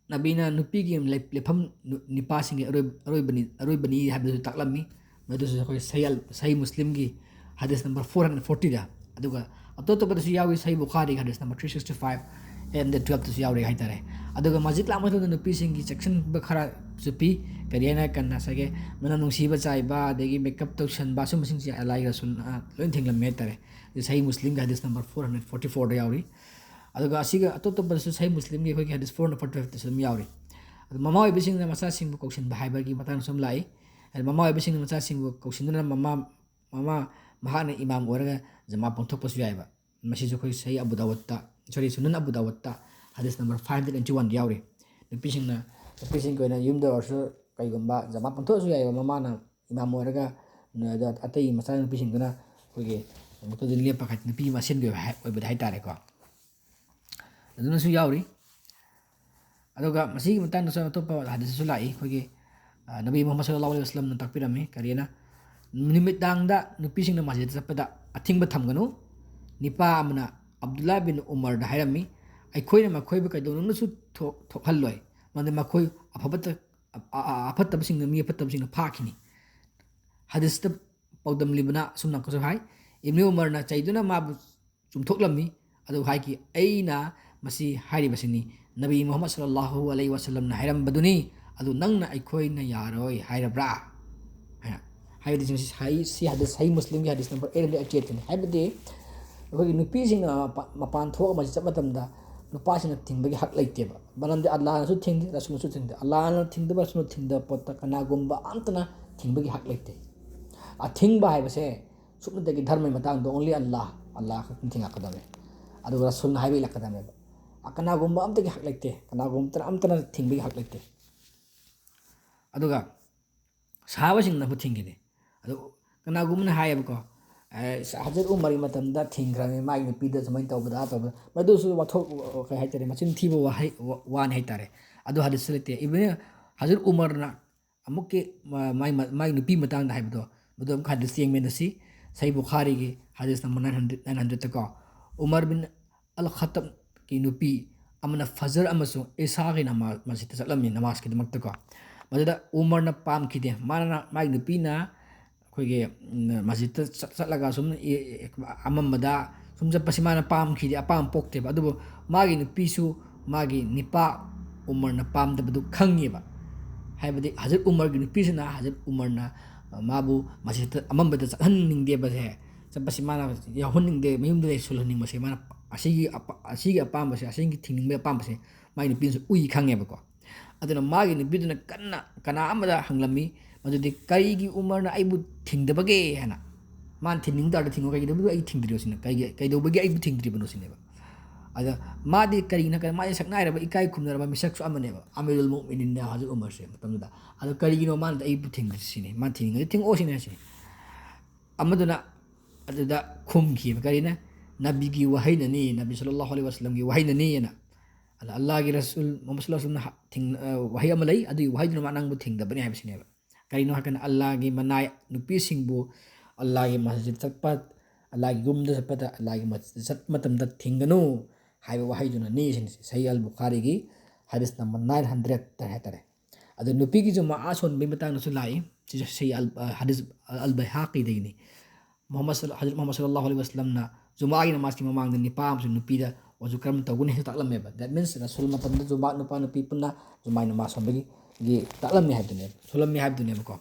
ꯅꯕꯤꯅ ꯅꯨꯄꯤꯒꯤ ꯂꯦꯞ-, ꯂꯦꯞꯐꯝ ꯅꯨ-, ꯅꯤꯄꯥꯁꯤꯡꯒꯤ ꯑꯔꯣꯏ-, ꯑꯔꯣꯏꯕꯅꯤ, ꯑꯔꯣꯏꯕꯅꯤ ꯍꯥꯏꯕꯗꯨꯁꯨ ꯇꯥꯛꯂꯝꯃꯤ꯫ ꯃꯗꯨꯁꯨ ꯑꯩꯈꯣꯏ ꯁꯍꯤ ꯑꯜ-, ꯁꯍꯤ ꯃꯨꯁꯂꯤꯝꯒꯤ ꯍꯗꯤꯁ ꯅꯝꯕꯔ ꯐꯣꯔ ꯍꯟꯗ꯭ꯔꯦꯠ ꯐꯣꯔꯇꯤꯗ, ꯑꯗꯨꯒ ꯑꯇꯣꯞ ꯑꯇꯣꯞꯄꯗꯁꯨ ꯌꯥꯎꯏ, ꯁꯍꯤ ꯕꯨꯈꯥꯔꯤꯒꯤ ꯍꯗꯤꯁ number three sixty five and ꯇꯨꯌꯦꯜꯞꯇꯁꯨ ꯌꯥꯎꯔꯤ ꯍꯥꯏꯇꯥꯔꯦ꯫ ꯑꯗꯨꯒ ꯃꯁꯖꯤꯗ ꯂꯥꯛꯄ ꯃꯇꯝꯗ ꯅꯨꯄꯤꯁꯤꯡꯒꯤ ꯆꯦꯛꯁꯤꯟꯕ ꯈꯔꯁꯨ ꯄꯤ꯫ ꯀꯔꯤ ꯍꯥꯏꯅ ꯀꯟꯅ ꯉꯁꯥꯏꯒꯤ ꯃꯅꯝ ꯅꯨꯡꯁꯤꯕ ꯆꯥꯏꯕ, ꯑꯗꯒꯤ ꯃꯦꯀꯞ ꯇꯧꯁꯟꯕ, ꯑꯁꯨꯝꯕꯁꯤꯡꯁꯦ ꯑꯜꯂꯥꯍꯒꯤ ꯔꯁꯨꯜꯅ ꯂꯣꯏꯅ ꯊꯤꯡꯂꯝꯃꯦ ꯍꯥꯏꯇꯥꯔꯦ꯫ ꯁꯍꯤ ꯃꯨꯁꯂꯤꯝꯒꯤ ꯍꯗꯤꯁ ꯅꯝꯕꯔ ꯐꯣꯔ ꯍꯟꯗ꯭ꯔꯦꯠ ꯐꯣꯔꯇꯤ ꯐꯣꯔꯗ ꯌꯥꯎꯔꯤ꯫ ꯑꯗꯨꯒ ꯑꯁꯤꯒ ꯑꯇꯣꯞ ꯑꯇꯣꯞꯄꯗꯁꯨ ꯁꯍꯤ ꯃꯨꯁꯂꯤꯝꯒꯤ ꯑꯩꯈꯣꯏꯒꯤ ꯍꯗꯤꯁ ꯐꯣꯔ ꯍꯟꯗ꯭ꯔꯦꯠ ꯐꯣꯔꯇꯤ ꯐꯥꯏꯚꯇꯁꯨ ꯑꯗꯨꯝ ꯌꯥꯎꯔꯤ꯫ ꯑꯗꯨ ꯃꯃꯥ ꯑꯣꯏꯕꯁꯤꯡꯅ ꯃꯆꯥꯁꯤꯡꯕꯨ ꯀꯧꯁꯤꯟꯕ ꯍꯥꯏꯕꯒꯤ ꯃꯇꯥꯡꯗꯁꯨ ꯑꯃ ꯂꯥꯛꯏ꯫ ꯑꯗꯨ ꯃꯃꯥ ꯑꯣꯏꯕꯁꯤꯡꯅ ꯃꯆꯥꯁꯤꯡꯕꯨ ꯀꯧꯁꯤꯟꯗꯨꯅ ꯃꯃꯥ, ꯃꯃꯥ, ꯃꯍꯥꯛꯅ ꯏꯃꯥꯝ ꯑꯣꯏꯔꯒ ꯖꯃꯥ ꯄꯥꯡꯊꯣꯛꯄꯁꯨ ꯌꯥꯏꯑꯕ꯫ ꯃꯁꯤꯁꯨ ꯑꯩꯈꯣꯏ ꯁꯍꯤ ꯑꯕꯨ ꯗꯥꯋꯨꯗꯇ, ꯁꯣꯔꯤ, ꯁꯨꯅꯟ ꯑꯕꯨ ꯗꯥꯋꯨꯗꯇ ꯍꯗꯤꯁ ꯅꯝꯕꯔ ꯐꯥꯏꯚ ꯍꯟꯗ꯭ꯔꯦꯠ ꯇ꯭ꯋꯦꯟꯇꯤ ꯋꯥꯟꯗ ꯌꯥꯎꯔꯤ꯫ ꯅꯨꯄꯤꯁꯤꯡꯅ, ꯅꯨꯄꯤꯁꯤꯡꯒꯤ ꯑꯣꯏꯅ ꯌꯨꯝꯗ ꯑꯣꯏꯔꯁꯨ ꯀꯩꯒꯨꯝꯕ ꯖꯃꯥ ꯄꯥꯡꯊꯣꯛꯑꯁꯨ ꯌꯥꯏꯑꯕ, ꯃꯃꯥꯅ ꯏꯃꯥꯝ ꯑꯣꯏꯔꯒ, ꯑꯗ ꯑꯇꯩ ꯃꯆꯥꯅꯨꯄꯤꯁꯤꯡꯗꯨꯅ ꯑꯩꯈꯣꯏꯒꯤ ꯃꯨꯛꯇꯗꯤꯟ ꯂꯦꯞꯄ ꯍꯥꯏ, ꯅꯨꯄꯤ ꯃꯁꯦꯟꯒꯤ ꯑꯣꯏꯕ ꯍꯥꯏ-, ꯑꯣꯏꯕꯗ ꯍꯥꯏꯇꯥꯔꯦꯀꯣ꯫ ꯑꯗꯨꯅꯁꯨ ꯌꯥꯎꯔꯤ꯫ ꯑꯗꯨꯒ ꯃꯁꯤꯒꯤ ꯃꯇꯥꯡꯗꯁꯨ ꯑꯇꯣꯞꯄ ꯍꯗꯤꯁꯇꯁꯨ ꯂꯥꯛꯏ, ꯑꯩꯈꯣꯏꯒꯤ, ꯑ, ꯅꯕꯤ ꯃꯨꯍꯝꯃꯗ ꯁꯜꯂꯜꯂꯥꯍꯨ ꯑꯂꯩꯍꯤ ꯋꯥꯁꯜꯂꯝꯅ ꯇꯥꯛꯄꯤꯔꯝꯃꯤ꯫ ꯀꯔꯤꯅ? ꯅꯨꯃꯤꯗꯥꯡꯗ ꯅꯨꯄꯤꯁꯤꯡꯅ ꯃꯁꯖꯤꯗꯇ ꯆꯠꯄꯗ ꯑꯊꯤꯡꯕ ꯊꯝꯒꯅꯨ꯫ ꯅꯤꯄꯥ ꯑꯃꯅ ꯑꯕꯗꯨꯜꯂꯥ ꯕꯤꯟ ꯎꯃꯔꯗ ꯍꯥꯏꯔꯝꯃꯤ, "ꯑꯩꯈꯣꯏꯅ ꯃꯈꯣꯏꯕꯨ ꯀꯩꯗꯧꯅꯨꯡꯗꯁꯨ ꯊꯣꯛ-, ꯊꯣꯛꯍꯜꯂꯣꯏ, ꯃꯔꯝꯗꯤ ꯃꯈꯣꯏ ꯑꯐꯕꯇ, ꯑ-, ꯑ-, ꯑ-, ꯑꯐꯠꯇꯕꯁꯤꯡꯅ, ꯃꯤ ꯑꯐꯠꯇꯕꯁꯤꯡꯅ ꯐꯥꯈꯤꯅꯤ"꯫ ꯍꯗꯤꯁꯇ ꯄꯥꯎꯗꯝꯂꯤꯕꯅ ꯑꯁꯨꯝꯅ ꯑꯃꯨꯛꯀꯁꯨ ꯍꯥꯏ, ꯏꯕꯅꯤ ꯎꯃꯔꯅ ꯆꯩꯗꯨꯅ ꯃꯥꯕꯨ ꯆꯨꯝꯊꯣꯛꯂꯝꯃꯤ꯫ ꯑꯗꯨ ꯍꯥꯏꯈꯤ, "ꯑꯩꯅ ꯃꯁꯤ ꯍꯥꯏꯔꯤꯕꯁꯤꯅꯤ, ꯅꯕꯤ ꯃꯨꯍꯝꯃꯗ ꯁꯜꯂꯜꯂꯥꯍꯨ ꯑꯂꯩꯍꯤ ꯋꯥꯁꯜꯂꯝꯅ ꯍꯥꯏꯔꯝꯕꯗꯨꯅꯤ, ꯑꯗꯨ ꯅꯪꯅ ꯑꯩꯈꯣꯏꯅ ꯌꯥꯔꯣꯏ ꯍꯥꯏꯔꯕ꯭ꯔꯥ?" ꯍꯥꯏꯅ꯫ ꯍꯥꯏꯕꯗꯤ ꯁꯤ ꯁꯍꯤ-, ꯁꯤ ꯍꯗꯤꯁ, ꯁꯍꯤ ꯃꯨꯁꯂꯤꯝꯒꯤ ꯍꯗꯤꯁ ꯅꯝꯕꯔ ꯑꯩꯠ ꯍꯟꯗ꯭ꯔꯦꯠ ꯑꯩꯠꯇꯤ ꯑꯩꯠꯇꯅꯤ꯫ ꯍꯥꯏꯕꯗꯤ ꯑꯩꯈꯣꯏꯒꯤ ꯅꯨꯄꯤꯁꯤꯡꯅ ꯃꯄꯥ-, ꯃꯄꯥꯟ ꯊꯣꯛꯑꯒ ꯃꯁꯖꯤꯗ ꯆꯠꯄ ꯃꯇꯝꯗ ꯅꯨꯄꯥꯁꯤꯡꯅ ꯊꯤꯡꯕꯒꯤ ꯍꯛ ꯂꯩꯇꯦꯕ꯫ ꯃꯔꯝꯗꯤ ꯑꯜꯂꯥꯍꯅꯁꯨ ꯊꯤꯡꯗꯦ, ꯔꯁꯨꯜꯅꯁꯨ ꯊꯤꯡꯗꯦ꯫ ꯑꯜꯂꯥꯍꯅ ꯊꯤꯡꯗꯕ, ꯔꯁꯨꯜꯅ ꯊꯤꯡꯗꯕ ꯄꯣꯠꯇ ꯀꯅꯥꯒꯨꯝꯕ ꯑꯝꯇꯅ ꯊꯤꯡꯕꯒꯤ ꯍꯛ ꯂꯩꯇꯦ꯫ ꯑꯊꯤꯡꯕ ꯍꯥꯏꯕꯁꯦ ꯁꯨꯞꯅꯇꯒꯤ ꯙꯔꯃꯒꯤ ꯃꯇꯥꯡꯗ only ꯑꯜꯂꯥꯍ, ꯑꯜꯂꯥꯍ ꯈꯛꯇꯪ ꯊꯤꯡꯉꯛꯀꯗꯕꯅꯤ꯫ ꯑꯗꯨꯒ ꯔꯁꯨꯜꯅ ꯍꯥꯏꯕ ꯏꯜꯂꯛꯀꯗꯕꯅꯦꯕ꯫ ꯑ, ꯀꯅꯥꯒꯨꯝꯕ ꯑꯝꯇꯒꯤ ꯍꯛ ꯂꯩꯇꯦ, ꯀꯅꯥꯒꯨꯝꯕ ꯑꯝꯇꯅ, ꯑꯝꯇꯅ ꯊꯤꯡꯕꯒꯤ ꯍꯛ ꯂꯩꯇꯦ꯫ ꯑꯗꯨꯒ ꯁꯍꯥꯕꯥꯁꯤꯡꯅ ꯑꯃꯨꯛ ꯊꯤꯡꯈꯤꯗꯦ꯫ ꯑꯗꯨ ꯀꯅꯥꯒꯨꯝꯕꯅ ꯍꯥꯏꯌꯦꯕꯀꯣ, ꯑꯦ, ꯍꯖꯔꯠ ꯎꯃꯔꯒꯤ ꯃꯇꯝꯗ ꯊꯤꯡꯈ꯭ꯔꯕꯅꯤ, ꯃꯥꯒꯤ ꯅꯨꯄꯤꯗ ꯁꯨꯃꯥꯏꯅ ꯇꯧꯕꯗ, ꯑꯥ ꯇꯧꯕꯗ, ꯃꯗꯨꯁꯨ ꯋꯥꯊꯣꯛ, ꯀꯩ ꯍꯥꯏꯇꯥꯔꯦ, ꯃꯆꯤꯟ ꯊꯤꯕ ꯋꯥꯍꯩ, ꯋꯥ-, ꯋꯥꯅꯤ ꯍꯥꯏꯇꯥꯔꯦ꯫ ꯑꯗꯨ ꯍꯗꯤꯁꯇ ꯂꯩꯇꯦ꯫ ꯏꯕꯟ ꯍꯖꯔꯠ ꯎꯃꯔꯅ ꯑꯃꯨꯛꯀꯤ ꯃꯥ-, ꯃꯥꯏ ꯃ-, ꯃꯥꯏ ꯅꯨꯄꯤ ꯃꯇꯥꯡꯗ ꯍꯥꯏꯕꯗꯣ, ꯃꯗꯨ ꯑꯃꯨꯛ ꯍꯗꯤꯁ ꯌꯦꯡꯃꯤꯟꯅꯁꯤ꯫ ꯁꯍꯤ ꯕꯨꯈꯥꯔꯤꯒꯤ ꯍꯗꯤꯁ number nine hundred, nine ꯍꯟꯗ꯭ꯔꯦꯠꯇꯀꯣ, Umar ꯕꯤꯟ ꯑꯜ ꯈꯠꯇꯕꯀꯤ ꯅꯨꯄꯤ ꯑꯃꯅ ꯐꯖꯔ ꯑꯃꯁꯨꯡ ꯏꯁꯥꯒꯤ ꯅꯃꯥꯖ, ꯃꯁꯖꯤꯗꯇ ꯆꯠꯂꯝꯃꯤ, ꯅꯃꯥꯖꯀꯤꯗꯃꯛꯇꯀꯣ꯫ ꯃꯗꯨꯗ ꯎꯃꯔꯅ ꯄꯥꯝꯈꯤꯗꯦ꯫ ꯃꯥꯅ, ꯃꯥꯒꯤ ꯅꯨꯄꯤꯅ ꯑꯩꯈꯣꯏꯒꯤ, ꯎꯝ, ꯃꯁꯖꯤꯗꯇ ꯆꯠ-, ꯆꯠꯂꯒ ꯁꯨꯝ ꯏ-, ꯏ-, ꯑꯃꯝꯕꯗ ꯁꯨꯝ ꯆꯠꯄꯁꯤ ꯃꯥꯅ ꯄꯥꯝꯈꯤꯗꯦ, ꯑꯄꯥꯝꯕ ꯄꯣꯛꯇꯦꯕ꯫ ꯑꯗꯨꯕꯨ ꯃꯥꯒꯤ ꯅꯨꯄꯤꯁꯨ ꯃꯥꯒꯤ ꯅꯤꯄꯥ ꯎꯃꯔꯅ ꯄꯥꯝꯗꯕꯗꯨ ꯈꯪꯉꯦꯕ꯫ ꯍꯥꯏꯕꯗꯤ ꯍꯖꯔꯠ ꯎꯃꯔꯒꯤ ꯅꯨꯄꯤꯁꯤꯅ ꯍꯖꯔꯠ ꯎꯃꯔꯅ, ꯑ, ꯃꯥꯕꯨ ꯃꯁꯖꯤꯗꯇ ꯑꯃꯝꯕꯗ ꯆꯠꯍꯟꯅꯤꯡꯗꯦꯕꯁꯦ, ꯆꯠꯄꯁꯤ ꯃꯥꯅ ꯌꯥꯎꯍꯟꯅꯤꯡꯗꯦ, ꯃꯌꯨꯝꯗ ꯂꯩꯁꯜꯍꯟꯅꯤꯡꯕꯁꯦ ꯃꯥꯅ ꯑꯁꯤꯒꯤ ꯑꯄꯥ-, ꯑꯁꯤꯒꯤ ꯑꯄꯥꯝꯕꯁꯦ, ꯑꯁꯤꯒꯤ ꯊꯤꯡꯅꯤꯡꯕꯒꯤ ꯑꯄꯥꯝꯕꯁꯦ ꯃꯥꯒꯤ ꯅꯨꯄꯤꯅꯁꯨ ꯎꯏ ꯈꯪꯉꯦꯕꯀꯣ꯫ ꯑꯗꯨꯅ ꯃꯥꯒꯤ ꯅꯨꯄꯤꯗꯨꯅ ꯀꯟꯅ ꯀꯅꯥ ꯑꯃꯗ ꯍꯪꯂꯝꯃꯤ, ꯃꯗꯨꯗꯤ, "ꯀꯔꯤꯒꯤ ꯎꯃꯔꯅ ꯑꯩꯕꯨ ꯊꯤꯡꯗꯕꯒꯦ?" ꯍꯥꯏꯅ꯫ ꯃꯥꯅ ꯊꯤꯡꯅꯤꯡ ꯇꯥꯔꯗꯤ ꯊꯤꯡꯉꯣ, ꯀꯩꯒꯤꯅꯣ ꯑꯩ ꯊꯤꯡꯗ꯭ꯔꯤꯕ ꯁꯤꯅ? ꯀꯩꯒꯤ, ꯀꯩꯗꯧꯕꯒꯤ ꯑꯩꯕꯨ ꯊꯤꯡꯗ꯭ꯔꯤꯕꯅꯣ ꯁꯤꯅꯦꯕ꯫ ꯑꯗ ꯃꯥꯗꯤ ꯀꯔꯤꯒꯤꯅꯣ ꯍꯥꯏ ꯀꯥꯟꯗ ꯃꯥꯗꯤ ꯁꯛꯅꯥꯏꯔꯕ, ꯏꯀꯥꯏ ꯈꯨꯝꯅꯔꯕ ꯃꯤꯁꯛꯁꯨ ꯑꯃꯅꯦꯕ, ꯑꯃꯤꯔꯨꯜ ꯃꯨꯑꯃꯤꯅꯤꯟꯅ ꯍꯧꯖꯤꯛ ꯎꯃꯔꯁꯦ ꯃꯇꯝꯗꯨꯗ꯫ ꯑꯗꯣ ꯀꯔꯤꯒꯤꯅꯣ ꯃꯥꯅ ꯑꯩꯕꯨ ꯊꯤꯡꯗ꯭ꯔꯤꯁꯤ ꯁꯤꯅꯤ, ꯃꯥꯅ ꯊꯤꯡꯅꯤꯡꯉꯗꯤ ꯊꯤꯡꯉꯛꯑꯣ ꯁꯤꯅꯦ ꯍꯥꯏꯁꯤꯅꯤ꯫ ꯑꯃꯗꯨꯅ ꯑꯗꯨꯗ ꯈꯨꯝꯈꯤꯕ ꯀꯔꯤꯅ, "ꯅꯕꯤꯒꯤ ꯋꯥꯍꯩꯅꯅꯤ, ꯅꯕꯤ ꯁꯜꯂꯜꯂꯥꯍꯨ ꯑꯂꯩꯍꯤ ꯋꯥꯁꯜꯂꯝꯒꯤ ꯋꯥꯍꯩꯅꯅꯤ" ꯍꯥꯏꯅ꯫ ꯑꯗ ꯑꯜꯂꯥꯍꯒꯤ ꯔꯁꯨꯜ ꯃꯨꯍꯝꯃꯗ ꯁꯜꯂꯜꯂꯥꯍꯨ ꯑꯂꯩꯍꯤ ꯋꯥꯁꯜꯂꯝꯅ ꯍ-, ꯊꯤꯡ-, ꯑ, ꯋꯥꯍꯩ ꯑꯃ ꯂꯩ, ꯑꯗꯨꯒꯤ ꯋꯥꯍꯩꯗꯨꯅ ꯃꯥ ꯅꯪꯕꯨ ꯊꯤꯡꯗꯕꯅꯤ ꯍꯥꯏꯕꯁꯤꯅꯦꯕ꯫ ꯀꯔꯤꯅꯣ ꯍꯥꯏꯔꯀꯥꯟꯗ ꯑꯜꯂꯥꯍꯒꯤ ꯃꯅꯥꯏ ꯅꯨꯄꯤꯁꯤꯡꯕꯨ ꯑꯜꯂꯥꯍꯒꯤ ꯃꯁꯖꯤꯗ ꯆꯠꯄ, ꯑꯜꯂꯥꯍꯒꯤ ꯌꯨꯝꯗ ꯆꯠꯄꯗ, ꯑꯜꯂꯥꯍꯒꯤ ꯃꯁꯖꯤꯗ ꯆꯠꯄ ꯃꯇꯝꯗ ꯊꯤꯡꯒꯅꯨ ꯍꯥꯏꯕ ꯋꯥꯍꯩꯗꯨꯅꯅꯤ ꯁꯤꯅꯤ꯫ ꯁꯍꯤ ꯑꯜ ꯕꯨꯈꯥꯔꯤꯒꯤ ꯍꯗꯤꯁ ꯅꯝꯕꯔ ꯅꯥꯏꯟ ꯍꯟꯗ꯭ꯔꯦꯠꯇ ꯍꯥꯏꯇꯥꯔꯦ꯫ ꯑꯗꯣ ꯅꯨꯄꯤꯒꯤ ꯖꯨꯃꯥ ꯁꯣꯟꯕꯒꯤ ꯃꯇꯥꯡꯗꯁꯨ ꯂꯥꯛꯏ꯫ ꯁꯤꯁꯨ ꯁꯍꯤ ꯑꯜ-, ꯑ, ꯍꯗꯤꯁ ꯑꯜ ꯕꯩꯍꯥꯀꯤꯗꯒꯤꯅꯤ꯫ ꯃꯨꯍꯝꯃꯗ ꯁꯜ-, ꯍꯖꯔꯠ ꯃꯨꯍꯝꯃꯗ ꯁꯜꯂꯜꯂꯥꯍꯨ ꯑꯂꯩꯍꯤ ꯋꯥꯁꯜꯂꯝꯅ ꯖꯨꯃꯥꯒꯤ ꯅꯃꯥꯖꯀꯤ ꯃꯃꯥꯡꯗ ꯅꯤꯄꯥ ꯑꯃꯁꯨꯡ ꯅꯨꯄꯤꯗ ꯋꯖꯨ ꯀꯔꯝ ꯇꯧꯒꯅꯤ ꯍꯥꯏꯕꯗꯨ ꯇꯥꯛꯂꯝꯃꯦꯕ꯫ That means, ꯔꯁꯨꯜ ꯃꯇꯝꯗ ꯖꯨꯃꯥ ꯅꯨꯄꯥ ꯅꯨꯄꯤ ꯄꯨꯟꯅ ꯖꯨꯃꯥꯒꯤ ꯅꯃꯥꯖ ꯁꯣꯟꯕꯒꯤ, ꯒꯤ ꯇꯥꯛꯂꯝꯃꯤ ꯍꯥꯏꯕꯗꯨꯅꯦꯕ, ꯁꯣꯜꯂꯝꯃꯤ ꯍꯥꯏꯕꯗꯨꯅꯦꯕꯀꯣ꯫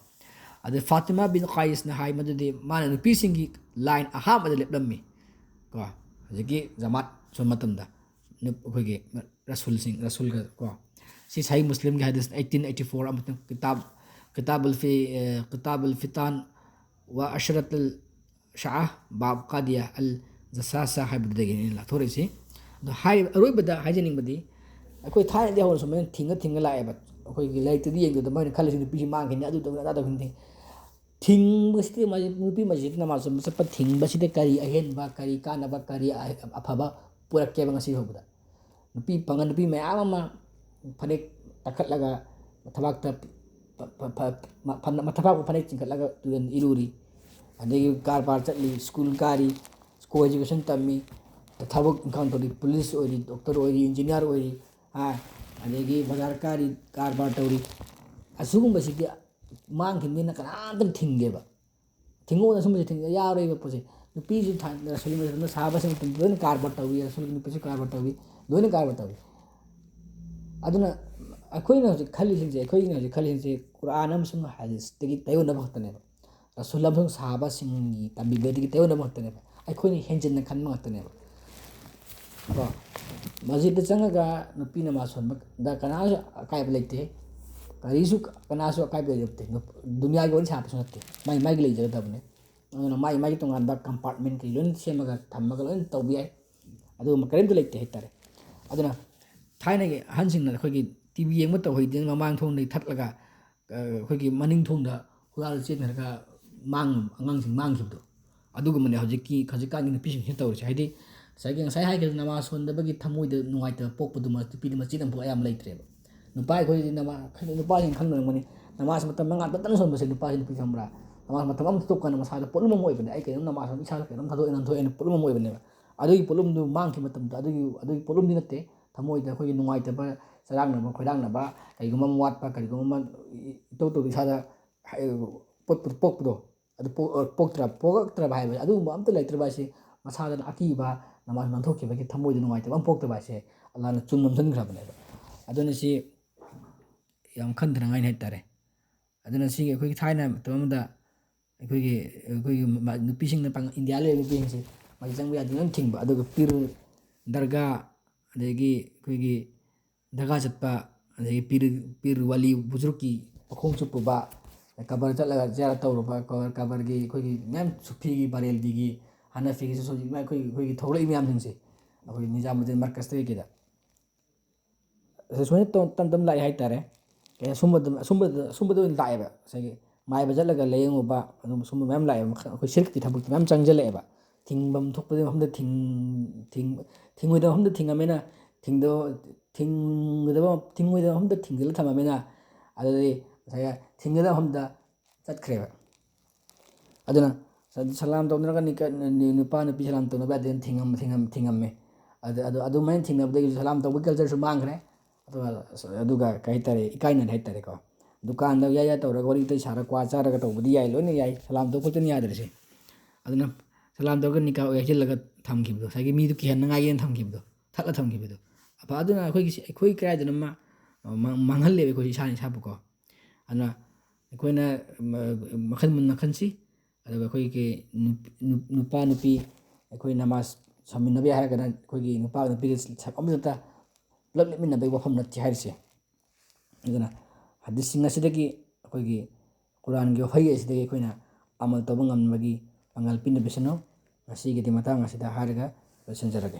ꯑꯗꯩ ꯐꯥꯇꯤꯃꯥ ꯕꯤꯟ ꯀꯥꯏꯁꯅ ꯍꯥꯏ, ꯃꯗꯨꯗꯤ ꯃꯥꯅ ꯅꯨꯄꯤꯁꯤꯡꯒꯤ line ꯑꯍꯥꯟꯕꯗ ꯂꯦꯞꯂꯝꯃꯤ ꯀꯣ, ꯍꯧꯖꯤꯛꯀꯤ ꯖꯃꯥꯠ ꯁꯣꯟꯕ ꯃꯇꯝꯗ꯫ ꯅꯨꯞ-, ꯑꯩꯈꯣꯏꯒꯤ ꯔꯁꯨꯜꯁꯤꯡ, ꯔꯁꯨꯜꯒ ꯀꯣ꯫ ꯁꯤ ꯁꯍꯤ ꯃꯨꯁꯂꯤꯝꯒꯤ ꯍꯗꯤꯁ eighteen eighty four ꯑꯃꯁꯨꯡ ꯀꯤꯇꯥꯕ, ꯀꯤꯇꯥꯕꯨꯜ ꯐꯤ-, ꯑꯦ, ꯀꯤꯇꯥꯕꯨꯜ ꯐꯤꯇꯥꯟ ꯋꯥ ꯑꯁꯔꯠ ꯑꯜ ꯁꯥ ꯕꯥꯕ ꯀꯥꯗꯤꯌꯥ ꯑꯜ ꯖꯁꯥꯁꯥ ꯍꯥꯏꯕꯗꯨꯗꯒꯤꯅꯤ ꯂꯥꯊꯣꯔꯛꯏꯁꯤ꯫ ꯑꯗꯣ ꯍꯥꯏꯔꯤꯕ, ꯑꯔꯣꯏꯕꯗ ꯍꯥꯏꯖꯅꯤꯡꯕꯗꯤ, ꯑꯩꯈꯣꯏ ꯊꯥꯏꯅꯗꯤ ꯍꯧꯅ ꯁꯨꯃꯥꯏꯅ ꯊꯤꯡꯉ ꯊꯤꯡꯉ ꯂꯥꯛꯑꯦꯕ꯫ ꯑꯩꯈꯣꯏꯒꯤ ꯂꯥꯏꯔꯤꯛꯇꯗꯤ ꯌꯦꯡꯗꯕꯗ ꯃꯣꯏꯅ ꯈꯜꯂꯤꯁꯤ ꯅꯨꯄꯤꯁꯤ ꯃꯥꯡꯈꯤꯅꯤ, ꯑꯗꯨ ꯇꯧꯅꯤ, ꯑꯗꯥ ꯇꯧꯅꯤ꯫ ꯊꯤꯡꯕꯁꯤꯗ ꯃꯥꯁꯦ, ꯅꯨꯄꯤ ꯃꯁꯖꯤꯗ ꯅꯃꯥꯖ ꯁꯣꯟꯕ ꯆꯠꯄ ꯊꯤꯡꯕꯁꯤꯗ ꯀꯔꯤ ꯑꯍꯦꯟꯕ, ꯀꯔꯤ ꯀꯥꯟꯅꯕ, ꯀꯔꯤ ꯑ-, ꯑꯐꯕ ꯄꯨꯔꯛꯀꯦꯕ? ꯉꯁꯤ ꯐꯥꯎꯕꯗ ꯅꯨꯄꯤ ꯄꯥꯡꯒꯜ, ꯅꯨꯄꯤ ꯃꯌꯥꯝ ꯑꯃ ꯐꯅꯦꯛ ꯇꯛꯈꯠꯂꯒ ꯃꯊꯕꯥꯛꯇ ꯐ-, ꯐ-, ꯐ-, ꯃ-, ꯐ-, ꯃꯊꯕꯥꯛꯄꯨ ꯐꯅꯦꯛ ꯆꯤꯡꯈꯠꯂꯒ ꯇꯨꯔꯦꯜ ꯏꯔꯨꯔꯤ, ꯑꯗꯒꯤ ꯀꯔꯕꯥꯔ ꯆꯠꯂꯤ, ꯁ꯭ꯀꯨꯜ ꯀꯥꯔꯤ, ꯀꯣ ꯑꯦꯖꯨꯀꯦꯁꯟ ꯇꯝꯃꯤ, ꯊꯕꯛ ꯏꯪꯈꯥꯡ ꯇꯧꯔꯤ, ꯄꯨꯂꯤꯁ ꯑꯣꯏꯔꯤ, ꯗꯣꯛꯇꯔ ꯑꯣꯏꯔꯤ, ꯏꯟꯖꯤꯅꯤꯌꯥꯔ ꯑꯣꯏꯔꯤ, ꯍꯥ, ꯑꯗꯒꯤ ꯕꯖꯥꯔ ꯀꯥꯔꯤ, ꯀꯔꯕꯥꯔ ꯇꯧꯔꯤ꯫ ꯑꯁꯤꯒꯨꯝꯕꯁꯤꯗꯤ ꯃꯥꯡꯈꯤꯕꯅꯤꯅ ꯀꯅꯥꯝꯇꯅ ꯊꯤꯡꯗꯦꯕ꯫ ꯊꯤꯡꯉꯣꯅ ꯁꯨꯝꯕꯁꯦ ꯊꯤꯡꯕ ꯌꯥꯔꯣꯏꯕ ꯄꯣꯠꯁꯦ꯫ ꯅꯨꯄꯤꯁꯨ ꯊꯥ-, ꯔꯁꯨꯜꯒꯤ ꯃꯇꯝꯗ ꯁꯍꯥꯕꯥꯁꯤꯡ ꯃꯇꯝꯗ ꯂꯣꯏꯅ ꯀꯔꯕꯥꯔ ꯇꯧꯏ, ꯔꯁꯨꯜꯒꯤ ꯅꯨꯄꯤꯁꯨ ꯀꯔꯕꯥꯔ ꯇꯧꯏ, ꯂꯣꯏꯅ ꯀꯔꯕꯥꯔ ꯇꯧꯏ꯫ ꯑꯗꯨꯅ ꯑꯩꯈꯣꯏꯅ ꯍꯧꯖꯤꯛ ꯈꯜꯂꯤꯁꯤꯡꯁꯦ, ꯑꯩꯈꯣꯏꯅ ꯍꯧꯖꯤꯛ ꯈꯜꯂꯤꯁꯤꯡꯁꯦ ꯀꯨꯔꯥꯟ ꯑꯃꯁꯨꯡ ꯍꯗꯤꯁꯇꯒꯤ ꯇꯥꯏꯑꯣꯟꯅꯕ ꯈꯛꯇꯅꯦꯕ꯫ ꯔꯁꯨꯜ ꯑꯃꯁꯨꯡ ꯁꯍꯥꯕꯥꯁꯤꯡꯒꯤ ꯇꯝꯕꯤꯕꯗꯒꯤ ꯇꯥꯏꯑꯣꯟꯅꯕ ꯉꯥꯛꯇꯅꯦꯕ꯫ ꯑꯩꯈꯣꯏꯅ ꯍꯦꯟꯖꯤꯟꯅ ꯈꯟꯕ ꯉꯥꯛꯇꯅꯦꯕ꯫ ꯀꯣ, ꯃꯁꯖꯤꯗꯇ ꯆꯪꯉꯒ ꯅꯨꯄꯤ ꯅꯃꯥꯖ ꯁꯣꯟꯕꯗ ꯀꯅꯥꯁꯨ ꯑꯀꯥꯏꯕ ꯂꯩꯇꯦ, ꯀꯔꯤꯁꯨ, ꯀꯅꯥꯁꯨ ꯑꯀꯥꯏꯕ ꯂꯩꯇꯦ꯫ ꯅꯨꯞ-, ꯗꯨꯅꯤꯌꯥꯒꯤ ꯋꯥꯔꯤ ꯁꯥꯕꯁꯨ ꯅꯠꯇꯦ, ꯃꯥꯏ ꯃꯥꯏꯒꯤ ꯂꯩꯖꯒꯗꯕꯅꯦ꯫ ꯑꯗꯨꯅ ꯃꯥꯏ ꯃꯥꯏꯒꯤ ꯇꯣꯉꯥꯟꯕ ꯀꯝꯄꯥꯔꯠꯃꯦꯟ ꯀꯩ ꯂꯣꯏꯅ ꯁꯦꯝꯃꯒ ꯊꯝꯃꯒ ꯂꯣꯏꯅ ꯇꯧꯕ ꯌꯥꯏ꯫ ꯑꯗꯨꯒꯨꯝꯕ ꯀꯔꯤꯝꯇ ꯂꯩꯇꯦ ꯍꯥꯏꯇꯥꯔꯦ꯫ ꯑꯗꯨꯅ ꯊꯥꯏꯅꯒꯤ ꯑꯍꯟꯁꯤꯡꯅ ꯑꯩꯈꯣꯏꯒꯤ ꯇꯤ ꯚꯤ ꯌꯦꯡꯕ ꯇꯧꯍꯩꯗꯦꯅ ꯃꯃꯥꯡ ꯊꯣꯡꯗꯒꯤ ꯊꯠꯂꯒ, ꯑ, ꯑꯩꯈꯣꯏꯒꯤ ꯃꯅꯤꯡ ꯊꯣꯡꯗ ꯍꯨꯔꯥꯜ ꯆꯦꯟꯈ꯭ꯔꯒ ꯃꯥꯡ-, ꯑꯉꯥꯡꯁꯤꯡ ꯃꯥꯡꯈꯤꯕꯗꯣ, ꯑꯗꯨꯒꯨꯝꯕꯅꯦ ꯍꯧꯖꯤꯛꯀꯤ, ꯍꯧꯖꯤꯛꯀꯥꯟꯒꯤ ꯅꯨꯄꯤꯁꯤꯡꯁꯤꯅ ꯇꯧꯔꯤꯁꯦ꯫ ꯍꯥꯏꯗꯤ ꯉꯁꯥꯏꯒꯤ, ꯉꯁꯥꯏ ꯍꯥꯏꯈꯤꯕ ꯅꯃꯥꯖ ꯁꯣꯟꯗꯕꯒꯤ ꯊꯃꯣꯏꯗ ꯅꯨꯡꯉꯥꯏꯇꯕ ꯄꯣꯛꯄꯗꯨꯃ ꯅꯨꯄꯤꯗ ꯃꯆꯦꯠ ꯑꯃꯐꯥꯎ ꯑꯌꯥꯝꯕ ꯂꯩꯇ꯭ꯔꯦꯕ꯫ ꯅꯨꯄꯥ ꯑꯩꯈꯣꯏꯗꯤ ꯅꯃꯥ-, ꯈꯪꯗꯦ, ꯅꯨꯄꯥꯁꯤꯡ ꯈꯪꯗꯔꯝꯒꯅꯤ, ꯅꯃꯥꯖ ꯃꯇꯝ ꯃꯉꯥ ꯇꯠꯇꯅ ꯁꯣꯟꯕꯁꯦ ꯅꯨꯄꯥꯁꯤ, ꯅꯨꯄꯤ ꯈꯪꯕ꯭ꯔꯥ? ꯅꯃꯥꯖ ꯃꯇꯝ ꯑꯃ ꯊꯥꯗꯣꯛꯀꯥꯟꯗ ꯃꯁꯥꯗ ꯄꯣꯠꯂꯨꯝ ꯑꯃ ꯑꯣꯏꯕꯅꯦ꯫ "ꯑꯩ ꯀꯩꯅꯣꯝ ꯅꯃꯥꯖ ꯏꯁꯥꯗ ꯀꯩꯅꯣꯝ ꯊꯥꯗꯣꯛꯑꯦ ꯅꯥꯟꯊꯣꯛꯑꯦꯅ" ꯄꯣꯠꯂꯨꯝ ꯑꯃ ꯑꯣꯏꯕꯅꯦꯕ꯫ ꯑꯗꯨꯒꯤ ꯄꯣꯠꯂꯨꯝꯗꯨ ꯃꯥꯡꯈꯤꯕ ꯃꯇꯝꯗ, ꯑꯗꯨꯒꯤ, ꯑꯗꯨꯒꯤ ꯄꯣꯠꯂꯨꯝꯗꯤ ꯅꯠꯇꯦ, ꯊꯃꯣꯏꯗ ꯑꯩꯈꯣꯏꯒꯤ ꯅꯨꯡꯉꯥꯏꯇꯕ, ꯆꯔꯥꯡꯅꯕ, ꯈꯣꯏꯔꯥꯡꯅꯕ, ꯀꯔꯤꯒꯨꯝꯕ ꯑꯃ ꯋꯥꯠꯄ, ꯀꯔꯤꯒꯨꯝꯕ ꯑꯃ ꯏꯇꯧ ꯇꯧꯗ ꯏꯁꯥꯗ ꯍꯥꯏ-, ꯄꯣꯛꯄ-, ꯄꯣꯛꯄꯗꯣ, ꯑꯗꯨ ꯄꯣꯛ-, ꯄꯣꯛꯇ꯭ꯔ-, ꯄꯣꯛꯂꯛꯇ꯭ꯔꯕ ꯍꯥꯏꯕꯁꯦ, ꯑꯗꯨꯒꯨꯝꯕ ꯑꯝꯇ ꯂꯩꯇ꯭ꯔꯕ ꯍꯥꯏꯁꯦ, ꯃꯁꯥꯗꯅ ꯑꯀꯤꯕ, ꯅꯃꯥꯖ ꯅꯥꯟꯊꯣꯛꯈꯤꯕꯒꯤ ꯊꯃꯣꯏꯗ ꯅꯨꯡꯉꯥꯏꯇꯕ ꯑꯃ ꯄꯣꯛꯇꯕ ꯍꯥꯏꯁꯦ, ꯑꯜꯂꯥꯍꯅ ꯆꯨꯝ ꯅꯝꯁꯤꯟꯈ꯭ꯔꯕꯅꯦꯕ꯫ ꯑꯗꯨꯅ ꯁꯤ ꯌꯥꯝ ꯈꯟꯊꯅꯉꯥꯏꯅꯤ ꯍꯥꯏꯇꯥꯔꯦ꯫ ꯑꯗꯨꯅ ꯁꯤꯒꯤ ꯑꯩꯈꯣꯏꯒꯤ ꯊꯥꯏꯅ ꯃꯇꯝ ꯑꯃꯗ ꯑꯩꯈꯣꯏꯒꯤ, ꯑꯩꯈꯣꯏꯒꯤ ꯃ-, ꯅꯨꯄꯤꯁꯤꯡꯅ ꯄꯥꯡ-, ꯏꯟꯗꯤꯌꯥ ꯂꯩꯔꯤꯕ ꯅꯨꯄꯤꯁꯤꯡꯁꯦ ꯃꯁꯤ ꯆꯪꯕ ꯌꯥꯗꯦ, ꯂꯣꯏꯅ ꯊꯤꯡꯕ꯫ ꯑꯗꯨꯒ ꯄꯤꯔ ꯗꯔꯒꯥ, ꯑꯗꯒꯤ ꯑꯩꯈꯣꯏꯒꯤ ꯗꯔꯒꯥ ꯆꯠꯄ, ꯑꯗꯒꯤ ꯄꯤꯔ, ꯄꯤꯔ ꯋꯥꯂꯤ ꯕꯨꯖꯨꯔꯛꯀꯤ ꯃꯈꯣꯡ ꯆꯨꯞꯄꯨꯕ, ꯀꯕꯔ ꯆꯠꯂꯒ ꯖꯤꯌꯥꯔꯠ ꯇꯧꯔꯨꯕ, ꯀꯕꯔ, ꯀꯕꯔꯒꯤ ꯑꯩꯈꯣꯏꯒꯤ ꯃꯌꯥꯝ ꯁꯨꯐꯤꯒꯤ, ꯕꯔꯦꯜꯕꯤꯒꯤ, ꯍꯅꯐꯤꯒꯤꯁꯨ ꯍꯧꯖꯤꯛ ꯑꯩꯈꯣꯏꯒꯤ, ꯑꯩꯈꯣꯏꯒꯤ ꯊꯣꯛꯂꯛꯏ ꯃꯌꯥꯝꯁꯤꯡꯁꯦ, ꯑꯩꯈꯣꯏꯒꯤ ꯅꯤꯖꯥꯃꯨꯗꯗꯤꯟ ꯃꯔꯀꯁꯇꯒꯤ ꯀꯩꯗ꯫ ꯑꯁꯤ ꯁꯨꯃꯥꯏꯅ ꯇꯧ-, ꯇꯝ ꯇꯝ ꯂꯥꯛꯑꯦ ꯍꯥꯏꯇꯥꯔꯦ꯫ ꯀꯩ ꯑꯁꯨꯝꯕꯗ, ꯑꯁꯨꯝꯕꯗ, ꯑꯁꯨꯝꯕꯗ ꯑꯣꯏꯅ ꯂꯥꯛꯑꯦꯕ ꯉꯁꯥꯏꯒꯤ꯫ ꯃꯥꯏꯕ ꯆꯠꯂꯒ ꯂꯥꯏꯌꯦꯡꯉꯨꯕ, ꯑꯗꯨꯝ ꯁꯨꯝꯕ ꯃꯌꯥꯝ ꯂꯥꯛꯑꯦꯕ꯫ ꯃꯈꯜ, ꯑꯩꯈꯣꯏ ꯁꯤꯔꯛꯀꯤ ꯊꯕꯛꯇꯤ ꯃꯌꯥꯝ ꯆꯪꯁꯤꯜꯂꯛꯑꯦꯕ꯫ ꯊꯤꯡꯐꯝ ꯊꯣꯛꯄꯗꯤ ꯃꯐꯝꯗ ꯊꯤꯡ-, ꯊꯤꯡ-, ꯊꯤꯡꯉꯣꯏꯗꯕ ꯃꯐꯝꯗ ꯊꯤꯡꯉꯝꯃꯦꯅ, ꯊꯤꯡꯗꯣ-, ꯊꯤꯡꯒꯗꯕ, ꯊꯤꯡꯉꯣꯏꯗꯕ ꯃꯐꯝꯗ ꯊꯤꯡꯖꯤꯜꯂ ꯊꯝꯃꯝꯃꯦꯅ, ꯑꯗꯨꯗꯤ ꯉꯁꯥꯏꯒꯤ ꯊꯤꯡꯒꯗꯕ ꯃꯐꯝꯗ ꯆꯠꯈ꯭ꯔꯦꯕ꯫ ꯑꯗꯨꯅ ꯁ-, ꯁꯂꯥꯝ ꯇꯧꯅꯔꯒ ꯅꯤꯀ-, ꯅꯤ-, ꯅꯨꯄꯥ ꯅꯨꯄꯤ ꯁꯂꯥꯝ ꯇꯧꯅꯕ ꯌꯥꯗꯦꯅ ꯊꯤꯡꯉꯝ-, ꯊꯤꯡꯉꯝ-, ꯊꯤꯡꯉꯝꯃꯦ꯫ ꯑꯗꯨ, ꯑꯗꯨ, ꯑꯗꯨꯃꯥꯏꯅ ꯊꯤꯡꯅꯕꯗꯒꯤ ꯁꯂꯥꯝ ꯇꯧꯕꯒꯤ cultureꯁꯨ ꯃꯥꯡꯈ꯭ꯔꯦ꯫ ꯑꯗꯨꯒ, ꯑꯗꯨꯒ ꯀꯩ ꯍꯥꯏꯇꯥꯔꯦ, ꯏꯀꯥꯏꯅꯔꯦ ꯍꯥꯏꯇꯥꯔꯦꯀꯣ꯫ ꯗꯨꯀꯥꯟꯗ ꯌꯥꯏ ꯌꯥꯏ ꯇꯧꯔꯒ ꯋꯥꯔꯤ ꯋꯥꯇꯥꯏ ꯁꯥꯔꯒ ꯀ꯭ꯋꯥ ꯆꯥꯔꯒ ꯇꯧꯕꯗꯤ ꯌꯥꯏ, ꯂꯣꯏꯅ ꯌꯥꯏ꯫ ꯁꯂꯥꯝ ꯇꯧꯕ ꯈꯛꯇꯅꯤ ꯌꯥꯗ꯭ꯔꯤꯁꯦ꯫ ꯑꯗꯨꯅ ꯁꯂꯥꯝ ꯇꯧꯔꯒ ꯅꯤꯀꯥ ꯌꯩꯁꯤꯜꯂꯒ ꯊꯝꯈꯤꯕꯗꯣ, ꯉꯁꯥꯏꯒꯤ ꯃꯤꯗꯨ ꯀꯤꯍꯟꯅꯉꯥꯏꯒꯤꯅ ꯊꯝꯈꯤꯕꯗꯣ, ꯊꯠꯂ ꯊꯝꯈꯤꯕꯗꯣ꯫ ꯑꯐ-, ꯑꯗꯨꯅ ꯑꯩꯈꯣꯏꯒꯤ ꯁꯤ-, ꯑꯩꯈꯣꯏ ꯀꯗꯥꯏꯗꯅꯣꯃ ꯃꯥꯡ-, ꯃꯥꯡꯍꯜꯂꯦꯕ ꯑꯩꯈꯣꯏ ꯏꯁꯥꯅ ꯏꯁꯥꯕꯨꯀꯣ꯫ ꯑꯗꯨꯅ ꯑꯩꯈꯣꯏꯅ ꯃ-, ꯃꯈꯜ ꯃꯨꯟꯅ ꯈꯟꯁꯤ꯫ ꯑꯗꯨꯒ ꯑꯩꯈꯣꯏꯒꯤ ꯅꯨꯞ-, ꯅꯨꯞ-, ꯅꯨꯄꯥ ꯅꯨꯄꯤ, ꯑꯩꯈꯣꯏ ꯅꯃꯥꯖ ꯁꯣꯟꯃꯤꯟꯅꯕ ꯌꯥꯏ ꯍꯥꯏꯔꯒꯅ ꯑꯩꯈꯣꯏꯒꯤ ꯅꯨꯄꯥ ꯅꯨꯄꯤꯒ ꯁꯞ ꯑꯃꯗꯇ ꯄꯨꯂꯞ ꯂꯦꯞꯃꯤꯟꯅꯕꯒꯤ ꯋꯥꯐꯝ ꯅꯠꯇꯦ ꯍꯥꯏꯔꯤꯁꯦ꯫ ꯑꯗꯨꯅ ꯍꯗꯤꯁꯁꯤꯡ ꯑꯁꯤꯗꯒꯤ ꯑꯩꯈꯣꯏꯒꯤ ꯀꯨꯔꯥꯟꯒꯤ ꯋꯥꯍꯩ ꯑꯁꯤꯗꯒꯤ ꯑꯩꯈꯣꯏꯅ ꯑꯃꯜ ꯇꯧꯕ ꯉꯝꯅꯕꯒꯤ ꯄꯥꯡꯒꯜ ꯄꯤꯅꯕꯤꯁꯅꯨ꯫ ꯉꯁꯤꯒꯤꯗꯤ ꯃꯇꯥꯡ ꯑꯁꯤꯗ ꯍꯥꯏꯔꯒ ꯂꯣꯏꯁꯤꯟꯖꯔꯒꯦ꯫